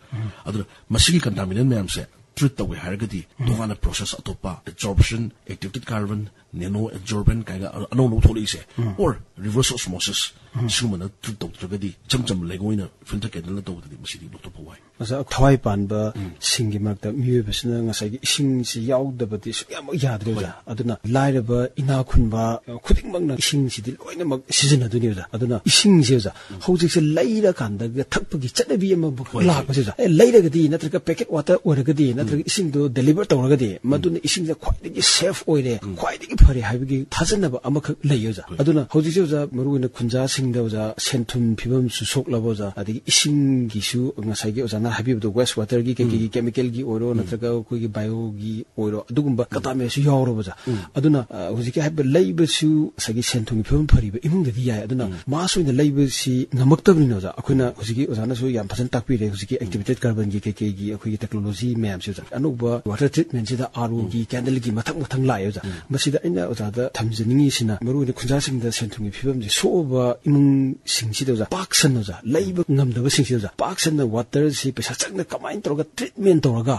ꯑꯗꯨꯅ ꯃꯁꯤꯒꯤ ꯀꯟꯇꯥꯃꯤꯅꯦꯟ ꯃꯌꯥꯝꯁꯦ ꯇ꯭ꯔꯤꯠ ꯇꯧꯒꯦ ꯍꯥꯏꯔꯒꯗꯤ ꯇꯣꯉꯥꯟꯅ ꯄ꯭ꯔꯣꯁꯦꯁ ꯑꯇꯣꯞꯄ ꯑꯦꯕꯖꯣꯔꯞꯁꯟ, ꯑꯦꯛꯇꯤꯚꯦꯇꯦꯗ ꯀꯥꯔꯕꯟ, ꯅꯦꯅꯣ ꯑꯦꯕꯖꯣꯔꯕꯦꯟ ꯀꯥꯏꯅ ꯑꯅꯧ ꯑꯅꯧ ꯊꯣꯛꯂꯛꯏꯁꯦ, ꯑꯣꯔ ꯔꯤꯚꯔꯁ ꯑꯣꯁꯃꯣꯁꯤꯁ, ꯁꯤꯒꯨꯝꯕꯅ ꯇ꯭ꯔꯤꯠ ꯇꯧꯗ꯭ꯔꯒꯗꯤ ꯏꯆꯝ ꯆꯝꯕ ꯂꯩꯉꯣꯏꯅ ꯐꯤꯜꯇꯔ ꯀꯦꯟꯗꯜꯅ ꯇꯧꯕꯗꯗꯤ ꯃꯁꯤꯗꯤ ꯂꯧꯊꯣꯛꯄ ꯋꯥꯏ꯫ ꯑꯣꯖꯥ, ꯊꯋꯥꯏ ꯄꯥꯟꯕ ꯁꯤꯡꯒꯤ ꯃꯔꯛꯇ ꯃꯤꯑꯣꯏꯕꯁꯤꯅ ꯉꯁꯥꯏꯒꯤ ꯏꯁꯤꯡꯁꯤ ꯌꯥꯎꯗꯕꯗꯤ ꯁꯨꯛꯌꯥꯃꯛ ꯌꯥꯗ꯭ꯔꯦ, ꯑꯣꯖꯥ꯫ ꯑꯗꯨꯅ ꯂꯥꯏꯔꯕ, ꯏꯅꯥ ꯈꯨꯟꯕ, ꯈꯨꯗꯤꯡꯃꯛꯅ ꯏꯁꯤꯡꯁꯤꯗꯤ ꯂꯣꯏꯅꯃꯛ ꯁꯤꯖꯤꯟꯅꯗꯣꯏꯅꯤ, ꯑꯣꯖꯥ꯫ ꯑꯗꯨꯅ ꯏꯁꯤꯡꯁꯦ, ꯑꯣꯖꯥ, ꯍꯧꯖꯤꯛꯁꯦ ꯂꯩꯔꯀꯥꯟꯗ ꯊꯛꯄꯒꯤ ꯆꯠꯅꯕꯤ ꯑꯃ ꯍꯣꯏ, ꯍꯣꯏ꯫ ꯂꯥꯛꯄꯁꯦ, ꯑꯣꯖꯥ, ꯑꯦ, ꯂꯩꯔꯒꯗꯤ ꯅꯠꯇ꯭ꯔꯒ ꯄꯦꯀꯦꯠ ꯋꯥꯇꯔ ꯑꯣꯏꯔꯒꯗꯤ ꯅꯠꯇ꯭ꯔꯒ ꯏꯁꯤꯡꯗꯣ ꯗꯦꯂꯤꯚꯔ ꯇꯧꯔꯒꯗꯤ ꯃꯗꯨꯅ ꯏꯁꯤꯡꯁꯦ ꯈ꯭ꯋꯥꯏꯗꯒꯤ ꯁꯦꯐ ꯑꯣꯏꯔꯦ, ꯈ꯭ꯋꯥꯏꯗꯒꯤ ꯐꯔꯦ ꯍꯥꯏꯕꯒꯤ ꯊꯥꯖꯅꯕ ꯑꯃꯈꯛ ꯂꯩꯌꯦ, ꯑꯣꯖꯥ꯫ ꯍꯣꯏ꯫ ꯑꯗꯨꯅ ꯍꯧꯖꯤꯛꯁꯦ, ꯑꯣꯖꯥ, ꯃꯔꯨꯑꯣꯏꯅ ꯈꯨꯟꯖꯥꯁꯤꯡꯗ, ꯑꯣꯖꯥ, ꯁꯦꯟꯊꯨꯝ ꯐꯤꯕꯝꯁꯨ ꯁꯣꯛꯂꯕ, ꯑꯣꯖꯥ, ꯑꯗꯒꯤ ꯏꯁꯤꯡꯒꯤꯁꯨ ꯉꯁꯥꯏꯒꯤ ꯑꯣꯖꯥꯅ ꯍꯥꯏꯕꯤꯕꯗꯣ ꯋꯦꯁ ꯋꯥꯇꯔꯒꯤ ꯀꯩꯀꯩꯒꯤ ꯀꯦꯃꯤꯀꯦꯜꯒꯤ ꯑꯣꯏꯔꯣ ꯅꯠꯇ꯭ꯔꯒ ꯑꯩꯈꯣꯏꯒꯤ ꯕꯥꯏꯑꯣꯒꯤ ꯑꯣꯏꯔꯣ, ꯑꯗꯨꯒꯨꯝꯕ ꯀꯟꯇꯥꯃꯤꯅꯦꯁꯟ ꯌꯥꯎꯔꯕ, ꯑꯣꯖꯥ꯫ ꯑꯗꯨꯅ, ꯑ, ꯍꯧꯖꯤꯛꯀꯤ ꯍꯥꯏꯕ ꯂꯩꯕꯁꯨ ꯉꯁꯥꯏꯒꯤ ꯁꯦꯟ ꯊꯨꯝꯒꯤ ꯐꯤꯕꯝ ꯐꯔꯤꯕ ꯏꯃꯨꯡꯗꯗꯤ ꯌꯥꯏ, ꯑꯗꯨꯅ ꯃꯥꯁ ꯑꯣꯏꯅ ꯂꯩꯕꯁꯤ ꯉꯝꯃꯛꯇꯕꯅꯤꯅ, ꯑꯣꯖꯥ, ꯑꯩꯈꯣꯏꯅ ꯍꯧꯖꯤꯛꯀꯤ ꯑꯣꯖꯥꯅꯁꯨ ꯌꯥꯝ ꯐꯖꯅ ꯇꯥꯛꯄꯤꯔꯦ, ꯍꯧꯖꯤꯛꯀꯤ ꯑꯦꯛꯇꯤꯚꯦꯇꯦꯗ ꯀꯥꯔꯕꯟꯒꯤ ꯀꯩꯀꯩꯒꯤ ꯑꯩꯈꯣꯏꯒꯤ ꯇꯦꯛꯅꯣꯂꯣꯖꯤ ꯃꯌꯥꯝꯁꯦ, ꯑꯣꯖꯥ꯫ ꯑꯅꯧꯕ ꯋꯥꯇꯔ ꯇ꯭ꯔꯤꯠꯃꯦꯟꯁꯤꯗ ꯑꯥꯔ ꯑꯣꯒꯤ ꯀꯦꯟꯗꯜꯒꯤ ꯃꯊꯪ ꯃꯊꯪ ꯂꯥꯛꯑꯦ, ꯑꯣꯖꯥ꯫ ꯃꯁꯤꯗ ꯑꯩꯅ ꯑꯣꯖꯥꯗ ꯊꯝꯖꯅꯤꯡꯉꯤꯁꯤꯅ ꯃꯔꯨꯑꯣꯏꯅ ꯈꯨꯟꯖꯥꯁꯤꯡꯗ ꯁꯦꯟ ꯊꯨꯝꯒꯤ ꯐꯤꯕꯝꯁꯦ ꯁꯣꯛꯑꯕ ꯏꯃꯨꯡꯁꯤꯡꯁꯤꯗ, ꯑꯣꯖꯥ, ꯄꯥꯛ ꯁꯟꯅ, ꯑꯣꯖꯥ, ꯂꯩꯕ ꯉꯝꯗꯕꯁꯤꯡꯁꯤꯗ, ꯑꯣꯖꯥ, ꯄꯥꯛ ꯁꯟꯅ ꯋꯥꯇꯔꯁꯤ ꯄꯩꯁꯥ ꯆꯪꯅ ꯀꯃꯥꯏꯅ ꯇꯧꯔꯒ ꯇ꯭ꯔꯤꯠꯃꯦꯟ ꯇꯧꯔꯒ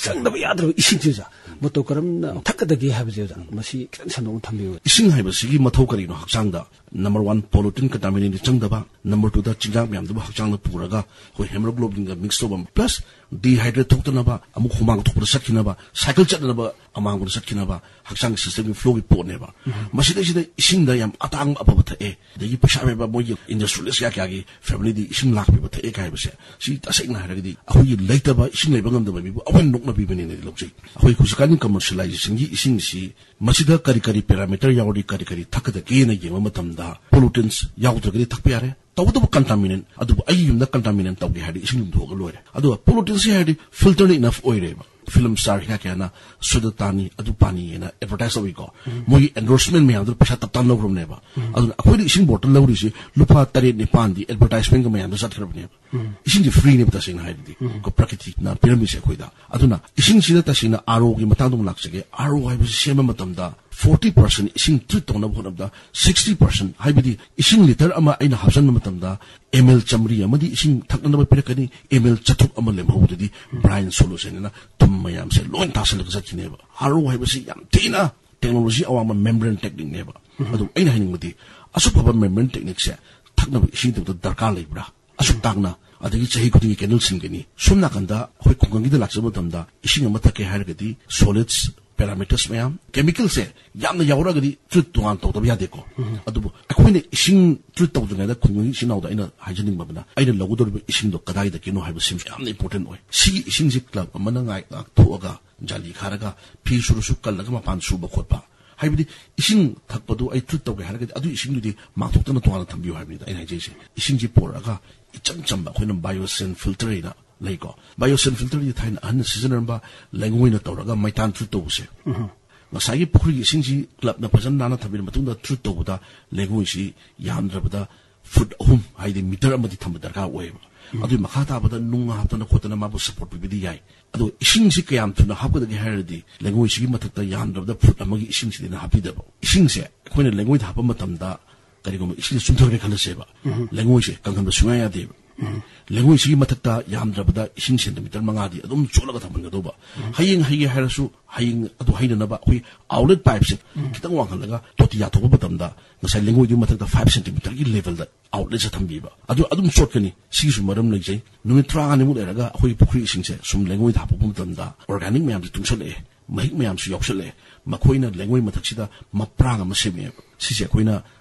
ꯆꯪꯗꯕ ꯌꯥꯗ꯭ꯔꯕ ꯏꯁꯤꯡꯁꯦ, ꯑꯣꯖꯥ, ꯃꯇꯧ ꯀꯔꯝꯅ ꯊꯛꯀꯗꯒꯦ ꯍꯥꯏꯕꯁꯦ, ꯑꯣꯖꯥ, ꯃꯁꯤ ꯈꯤꯇꯪ ꯁꯟꯗꯣꯛꯅ ꯊꯝꯕꯤꯌꯨ꯫ ꯏꯁꯤꯡ ꯍꯥꯏꯕꯁꯤꯒꯤ ꯃꯊꯧ ꯀꯔꯤꯅꯣ ꯍꯛꯆꯥꯡꯗ? ꯅꯝꯕꯔ ꯋꯥꯟ, ꯄꯣꯂꯨꯇꯦꯟ ꯀꯟꯇꯥꯃꯤꯅꯦꯟꯗꯤ ꯆꯪꯗꯕ꯫ ꯅꯝꯕꯔ ꯇꯨꯗ ꯆꯤꯟꯖꯥꯛ ꯃꯌꯥꯝꯗꯨꯕꯨ ꯍꯛꯆꯥꯡꯗ ꯄꯨꯔꯒ ꯑꯩꯈꯣꯏ ꯍꯦꯃꯣꯒ꯭ꯂꯣꯕꯤꯟꯒ ꯃꯤꯛꯁ ꯇꯧꯕ, ꯄ꯭ꯂꯁ ꯗꯤꯍꯥꯏꯗ꯭ꯔꯦꯠ ꯊꯣꯛꯇꯅꯕ, ꯑꯃꯨꯛ ꯍꯨꯃꯥꯡ ꯊꯣꯛꯄꯗ ꯆꯠꯈꯤꯅꯕ, ꯁꯥꯏꯀꯜ ꯆꯠꯅꯕ ꯑꯃꯥꯡꯕꯗ ꯆꯠꯈꯤꯅꯕ, ꯍꯛꯆꯥꯡꯒꯤ ꯁꯤꯁꯇꯦꯝꯒꯤ ꯐ꯭ꯂꯣꯒꯤ ꯄꯣꯠꯅꯦꯕ꯫ ꯃꯁꯤꯗꯩꯁꯤꯗ ꯏꯁꯤꯡꯗ ꯌꯥꯝ ꯑꯇꯥꯡꯕ ꯑꯐꯕ ꯊꯛꯑꯦ, ꯑꯗꯒꯤ ꯄꯩꯁꯥ ꯄꯥꯏꯕ ꯃꯣꯏꯒꯤ ꯏꯟꯗꯁꯇ꯭ꯔꯤꯌꯦꯂꯤꯁ ꯀꯌꯥ ꯀꯌꯥꯒꯤ ꯐꯦꯃꯤꯂꯤꯗꯤ ꯏꯁꯤꯡ ꯂꯥꯛꯄꯤꯕ ꯊꯛꯑꯦ ꯀꯥꯏ ꯍꯥꯏꯕꯁꯦ, ꯁꯤ ꯇꯁꯦꯡꯅ ꯍꯥꯏꯔꯒꯗꯤ ꯑꯩꯈꯣꯏꯒꯤ ꯂꯩꯇꯕ, ꯏꯁꯤꯡ ꯂꯩꯕ ꯉꯝꯗꯕ ꯃꯤꯕꯨ ꯑꯩꯈꯣꯏꯅ ꯅꯣꯛꯅꯕꯤꯕꯅꯦꯅ ꯂꯧꯖꯩ꯫ ꯑꯩꯈꯣꯏ ꯍꯧꯖꯤꯛꯀꯥꯟꯒꯤ ꯀꯃꯔꯁꯤꯌꯦꯂꯥꯏꯖꯦꯁꯟꯒꯤ ꯏꯁꯤꯡꯁꯤ, ꯃꯁꯤꯗ ꯀꯔꯤ ꯀꯔꯤ ꯄꯦꯔꯥꯃꯤꯇꯔ ꯌꯥꯎꯔꯤ, ꯀꯔꯤ ꯀꯔꯤ ꯊꯛꯀꯗꯒꯦꯅ ꯌꯦꯡꯕ ꯃꯇꯝꯗ, ꯄꯣꯂꯨꯇꯦꯟꯁ ꯌꯥꯎꯗ꯭ꯔꯒꯗꯤ ꯊꯛꯄ ꯌꯥꯔꯦ꯫ ꯇꯧꯕꯇꯕꯨ ꯀꯟꯇꯥꯃꯤꯅꯦꯟ, ꯑꯗꯨꯕꯨ ꯑꯩꯒꯤ ꯌꯨꯝꯗ ꯀꯟꯇꯥꯃꯤꯅꯦꯟ ꯇꯧꯒꯦ ꯍꯥꯏꯔꯗꯤ ꯏꯁꯤꯡ ꯂꯨꯝꯊꯣꯛꯑꯒ ꯂꯣꯏꯔꯦ꯫ ꯑꯗꯨꯒ ꯄꯣꯂꯨꯇꯦꯟꯁ ꯍꯥꯏꯔꯗꯤ ꯐꯤꯜꯇꯔꯅ ꯏꯅꯐ ꯑꯣꯏꯔꯦꯕ꯫ ꯐꯤꯂꯝ ꯁ꯭ꯇꯥꯔ ꯀꯌꯥ ꯀꯌꯥꯅ ꯁꯨꯗ ꯇꯥꯅꯤ, ꯑꯗꯨ ꯄꯥꯅꯤꯅ ꯑꯦꯗꯚꯔꯇꯥꯏꯁ ꯇꯧꯏꯀꯣ꯫ ꯃꯣꯏꯒꯤ ꯑꯦꯟꯗꯣꯔꯁꯃꯦꯟ ꯃꯌꯥꯝꯗꯨꯅ ꯄꯩꯁꯥ ꯇꯞ ꯇꯥꯅ ꯂꯧꯈ꯭ꯔꯕꯅꯦꯕ꯫ ꯑꯗꯨꯅ ꯑꯩꯈꯣꯏꯗ ꯏꯁꯤꯡ ꯕꯣꯇꯜ ꯂꯧꯔꯤꯁꯤ ꯂꯨꯄꯥ ꯇꯔꯦꯠ ꯅꯤꯄꯥꯟꯗꯤ ꯑꯦꯗꯚꯔꯇꯥꯏꯁꯃꯦꯟꯒ ꯃꯌꯥꯝꯗ ꯆꯠꯈ꯭ꯔꯕꯅꯦꯕ꯫ ꯏꯁꯤꯡꯁꯤ ꯐ꯭ꯔꯤꯅꯦꯕ ꯇꯁꯦꯡꯅ ꯍꯥꯏꯔꯗꯤ꯫ ꯀꯣ, ꯄ꯭ꯔꯀꯤꯇꯤꯅ ꯄꯤꯔꯝꯃꯤꯁꯦ ꯑꯩꯈꯣꯏꯗ꯫ ꯑꯗꯨꯅ ꯏꯁꯤꯡꯁꯤꯗ ꯇꯁꯦꯡꯅ ꯑꯥꯔ ꯑꯣꯒꯤ ꯃꯇꯥꯡꯗ ꯑꯃꯨꯛ ꯂꯥꯛꯆꯒꯦ꯫ ꯑꯥꯔ ꯑꯣ ꯍꯥꯏꯕꯁꯤ ꯁꯦꯝꯕ ꯃꯇꯝꯗ ꯐꯣꯔꯇꯤ ꯄꯥꯔꯁꯦꯟ ꯏꯁꯤꯡ ꯇ꯭ꯔꯤꯠ ꯇꯧꯅꯕ ꯍꯣꯠꯅꯕꯗ ꯁꯤꯛꯁꯇꯤ ꯄꯥꯔꯁꯦꯟ, ꯍꯥꯏꯕꯗꯤ ꯏꯁꯤꯡ ꯂꯤꯇꯔ ꯑꯃ ꯑꯩꯅ ꯍꯥꯞꯆꯤꯟꯕ ꯃꯇꯝꯗ ꯑꯦꯝ ꯑꯦꯜ ꯆꯥꯃꯔꯤ ꯑꯃꯗꯤ ꯏꯁꯤꯡ ꯊꯛꯅꯅꯕ ꯄꯤꯔꯛꯀꯅꯤ, ꯑꯦꯝ ꯑꯦꯜ ꯆꯥꯇ꯭ꯔꯨꯛ ꯑꯃ ꯂꯦꯝꯍꯧꯕꯗꯨꯗꯤ ꯕ꯭ꯔꯥꯏꯟ ꯁꯣꯂꯨꯁꯟ ꯑꯅ ꯊꯨꯝ ꯃꯌꯥꯝꯁꯦ ꯂꯣꯏ ꯇꯥꯁꯜꯂꯒ ꯆꯠꯈꯤꯅꯦꯕ꯫ ꯑꯥꯔ ꯑꯣ ꯍꯥꯏꯕꯁꯤ ꯌꯥꯝ ꯊꯤꯅ ꯇꯦꯛꯅꯣꯂꯣꯖꯤ ꯑꯋꯥꯡꯕ ꯃꯦꯝꯕ꯭ꯔꯦꯟ ꯇꯦꯛꯅꯤꯛꯅꯦꯕ꯫ ꯑꯗꯨ ꯑꯩꯅ ꯍꯥꯏꯅꯤꯡꯕꯗꯤ ꯑꯁꯨꯛ ꯐꯕ ꯃꯦꯝꯕ꯭ꯔꯦꯟ ꯇꯦꯛꯅꯤꯛꯁꯦ ꯊꯛꯅꯕ ꯏꯁꯤꯡꯗꯨꯗ ꯗꯔꯀꯥꯔ ꯂꯩꯕ꯭ꯔꯥ? ꯑꯁꯨꯛ ꯇꯥꯡꯅ, ꯑꯗꯒꯤ ꯆꯍꯤ ꯈꯨꯗꯤꯡꯒꯤ ꯀꯦꯟꯗꯜ ꯁꯤꯟꯒꯅꯤ꯫ ꯁꯣꯝ ꯅꯥꯀꯟꯗ ꯑꯩꯈꯣꯏ ꯈꯨꯡꯒꯪꯒꯤꯗ ꯂꯥꯛꯆꯕ ꯃꯇꯝꯗ ꯏꯁꯤꯡ ꯑꯃ ꯊꯛꯀꯦ ꯍꯥꯏꯔꯒꯗꯤ ꯁꯣꯂꯤꯗꯁ, ꯄꯦꯔꯥꯃꯤꯇꯔꯁ ꯃꯌꯥꯝ, ꯀꯦꯃꯤꯀꯦꯜꯁꯦ ꯌꯥꯝꯅ ꯌꯥꯎꯔꯛꯑꯒꯗꯤ ꯇ꯭ꯔꯤꯠ ꯇꯣꯉꯥꯟ ꯇꯧꯗꯕ ꯌꯥꯗꯦꯀꯣ꯫ ꯑꯗꯨꯕꯨ ꯑꯩꯈꯣꯏꯅ ꯏꯁꯤꯡ ꯇ꯭ꯔꯤꯠ ꯇꯧꯗ꯭ꯔꯤꯉꯩꯗ ꯈꯨꯡꯒꯪꯒꯤ ꯏꯆꯤꯟ ꯏꯅꯥꯎꯗ ꯑꯩꯅ ꯍꯥꯏꯖꯅꯤꯡꯕ ꯑꯃꯅ, ꯑꯩꯅ ꯂꯧꯒꯗꯧꯔꯤꯕ ꯏꯁꯤꯡꯗꯣ ꯀꯗꯥꯏꯗꯒꯤꯅꯣ ꯍꯥꯏꯕꯁꯤꯃꯁꯨ ꯌꯥꯝꯅ ꯏꯝꯄꯣꯔꯇꯦꯟ ꯑꯣꯏ꯫ ꯁꯤꯒꯤ ꯏꯁꯤꯡꯁꯤ ꯀ꯭ꯂꯕ ꯑꯃꯅ ꯉꯥꯏ ꯉꯥꯛꯊꯣꯛꯑꯒ ꯖꯥꯂꯤ ꯈꯥꯔꯒ ꯐꯤ ꯁꯨꯔꯁꯨ ꯀꯜꯂꯒ ꯃꯄꯥꯟ ꯁꯨꯕ ꯈꯣꯠꯄ, ꯍꯥꯏꯕꯗꯤ ꯏꯁꯤꯡ ꯊꯛꯄꯗꯨ ꯑꯩ ꯇ꯭ꯔꯤꯠ ꯇꯧꯒꯦ ꯍꯥꯏꯔꯒꯗꯤ ꯑꯗꯨ ꯏꯁꯤꯡꯗꯨꯗꯤ ꯃꯥꯡꯊꯣꯛꯇꯅ ꯇꯣꯉꯥꯟꯅ ꯊꯝꯕꯤꯌꯨ ꯍꯥꯏꯕꯅꯤꯗ ꯑꯩꯅ ꯍꯥꯏꯖꯩꯁꯦ꯫ ꯏꯁꯤꯡꯁꯤ ꯄꯣꯔꯛꯑꯒ ꯏꯆꯝ ꯆꯝꯕ ꯑꯩꯈꯣꯏꯅ ꯕꯥꯏꯑꯣꯁꯦꯟ ꯐꯤꯜꯇꯔ ꯍꯥꯏꯅ ꯂꯩꯀꯣ꯫ ꯕꯥꯏꯑꯣꯁꯦꯟ ꯐꯤꯜꯇꯔꯗꯤ ꯊꯥꯏꯅ ꯑꯍꯟꯅ ꯁꯤꯖꯤꯟꯅꯔꯝꯕ ꯂꯩꯉꯣꯏꯅ ꯇꯧꯔꯒ ꯃꯩꯇꯥꯟ ꯇ꯭ꯔꯤꯠ ꯇꯧꯕꯁꯦ꯫ ꯉꯁꯥꯏꯒꯤ ꯄꯨꯈ꯭ꯔꯤꯒꯤ ꯏꯁꯤꯡꯁꯤ ꯀ꯭ꯂꯕꯅ ꯐꯖꯅ ꯅꯥꯟꯅ ꯊꯝꯕꯤꯔ ꯃꯇꯨꯡꯗ ꯇ꯭ꯔꯤꯠ ꯇꯧꯕꯗ ꯂꯩꯉꯣꯏꯁꯤ ꯌꯥꯝꯗ꯭ꯔꯕꯗ ꯐꯨꯠ ꯑꯍꯨꯝ, ꯍꯥꯏꯗꯤ ꯃꯤꯇꯔ ꯑꯃꯗꯤ ꯊꯝꯕ ꯗꯔꯀꯥꯔ ꯑꯣꯏꯌꯦꯕ꯫ ꯑꯗꯨꯒꯤ ꯃꯈꯥ ꯇꯥꯕꯗ ꯅꯨꯡ ꯍꯥꯞꯇꯅ ꯈꯣꯠꯇꯅ ꯃꯥꯕꯨ ꯁꯄꯣꯔꯠ ꯄꯤꯕꯗꯤ ꯌꯥꯏ꯫ ꯑꯗꯣ ꯏꯁꯤꯡꯁꯤ ꯀꯌꯥꯝ ꯊꯨꯅ ꯍꯥꯞꯀꯗꯒꯦ ꯍꯥꯏꯔꯗꯤ ꯂꯩꯉꯣꯏꯁꯤꯒꯤ ꯃꯊꯛꯇ ꯌꯥꯝꯗ꯭ꯔꯕꯗ ꯐꯨꯠ ꯑꯃꯒꯤ ꯏꯁꯤꯡꯁꯤꯗꯤ ꯑꯩꯅ ꯍꯥꯞꯄꯤꯗꯕ꯫ ꯏꯁꯤꯡꯁꯦ ꯑꯩꯈꯣꯏꯅ ꯂꯩꯉꯣꯏꯗ ꯍꯥꯞꯄ ꯃꯇꯝꯗ ꯀꯔꯤꯒꯨꯝꯕ ꯏꯁꯤꯡꯁꯦ ꯆꯨꯝꯊꯈ꯭ꯔꯦ ꯈꯜꯂꯁꯦꯕ, ꯂꯩꯉꯣꯏꯁꯦ ꯀꯪꯍꯟꯕ ꯁꯨꯡꯌꯥ ꯌꯥꯗꯦꯕ꯫ ꯂꯩꯉꯣꯏꯁꯤꯒꯤ ꯃꯊꯛꯇ ꯌꯥꯝꯗ꯭ꯔꯕꯗ ꯏꯁꯤꯡ ꯁꯦꯟꯇꯤꯃꯤꯇꯔ ꯃꯉꯥꯗꯤ ꯑꯗꯨꯝ ꯆꯣꯠꯂꯒ ꯊꯝꯍꯟꯒꯗꯧꯕ꯫ ꯍꯌꯦꯡ ꯍꯩꯒꯦ ꯍꯥꯏꯔꯁꯨ, ꯍꯌꯦꯡ ꯑꯗꯨ ꯍꯩꯅꯅꯕ ꯑꯩꯈꯣꯏ ꯑꯥꯎꯠꯂꯦꯠ ꯄꯥꯏꯞꯁꯦ ꯈꯤꯇꯪ ꯋꯥꯡꯍꯜꯂꯒ ꯇꯣꯇꯤ ꯌꯥꯊꯣꯛꯄ ꯃꯇꯝꯗ ꯉꯁꯥꯏ ꯂꯩꯉꯣꯏꯗꯨꯒꯤ ꯃꯊꯛꯇ ꯐꯥꯏꯚ ꯁꯦꯟꯇꯤꯃꯤꯇꯔꯒꯤ ꯂꯦꯚꯦꯜꯗ ꯑꯥꯎꯠꯂꯦꯠꯁꯦ ꯊꯝꯕꯤꯕ꯫ ꯑꯗꯨ ꯑꯗꯨꯝ ꯆꯣꯠꯀꯅꯤ꯫ ꯁꯤꯒꯤꯁꯨ ꯃꯔꯝ ꯂꯩꯖꯩ꯫ ꯅꯨꯃꯤꯠ ꯇꯔꯥꯃꯉꯥꯅꯤꯃꯨꯛ ꯂꯩꯔꯒ ꯑꯩꯈꯣꯏꯒꯤ ꯄꯨꯈ꯭ꯔꯤ ꯏꯁꯤꯡꯁꯦ ꯁꯨꯝ ꯂꯩꯉꯣꯏꯗ ꯍꯥꯞꯄꯛꯄ ꯃꯇꯝꯗ ꯑꯣꯔꯒꯥꯅꯤꯛ ꯃꯌꯥꯝꯁꯦ ꯇꯨꯡꯁꯜꯂꯛꯑꯦ, ꯃꯍꯤꯛ ꯃꯌꯥꯝꯁꯨ ꯌꯥꯎꯁꯜꯂꯛꯑꯦ꯫ ꯃꯈꯣꯏꯅ ꯂꯩꯉꯣꯏ ꯃꯊꯛꯁꯤꯗ ꯃꯄ꯭ꯔꯥꯡ ꯑꯃ ꯁꯦꯝꯃꯛꯑꯦꯕ꯫ ꯁꯤꯁꯦ ꯑꯩꯈꯣꯏꯅ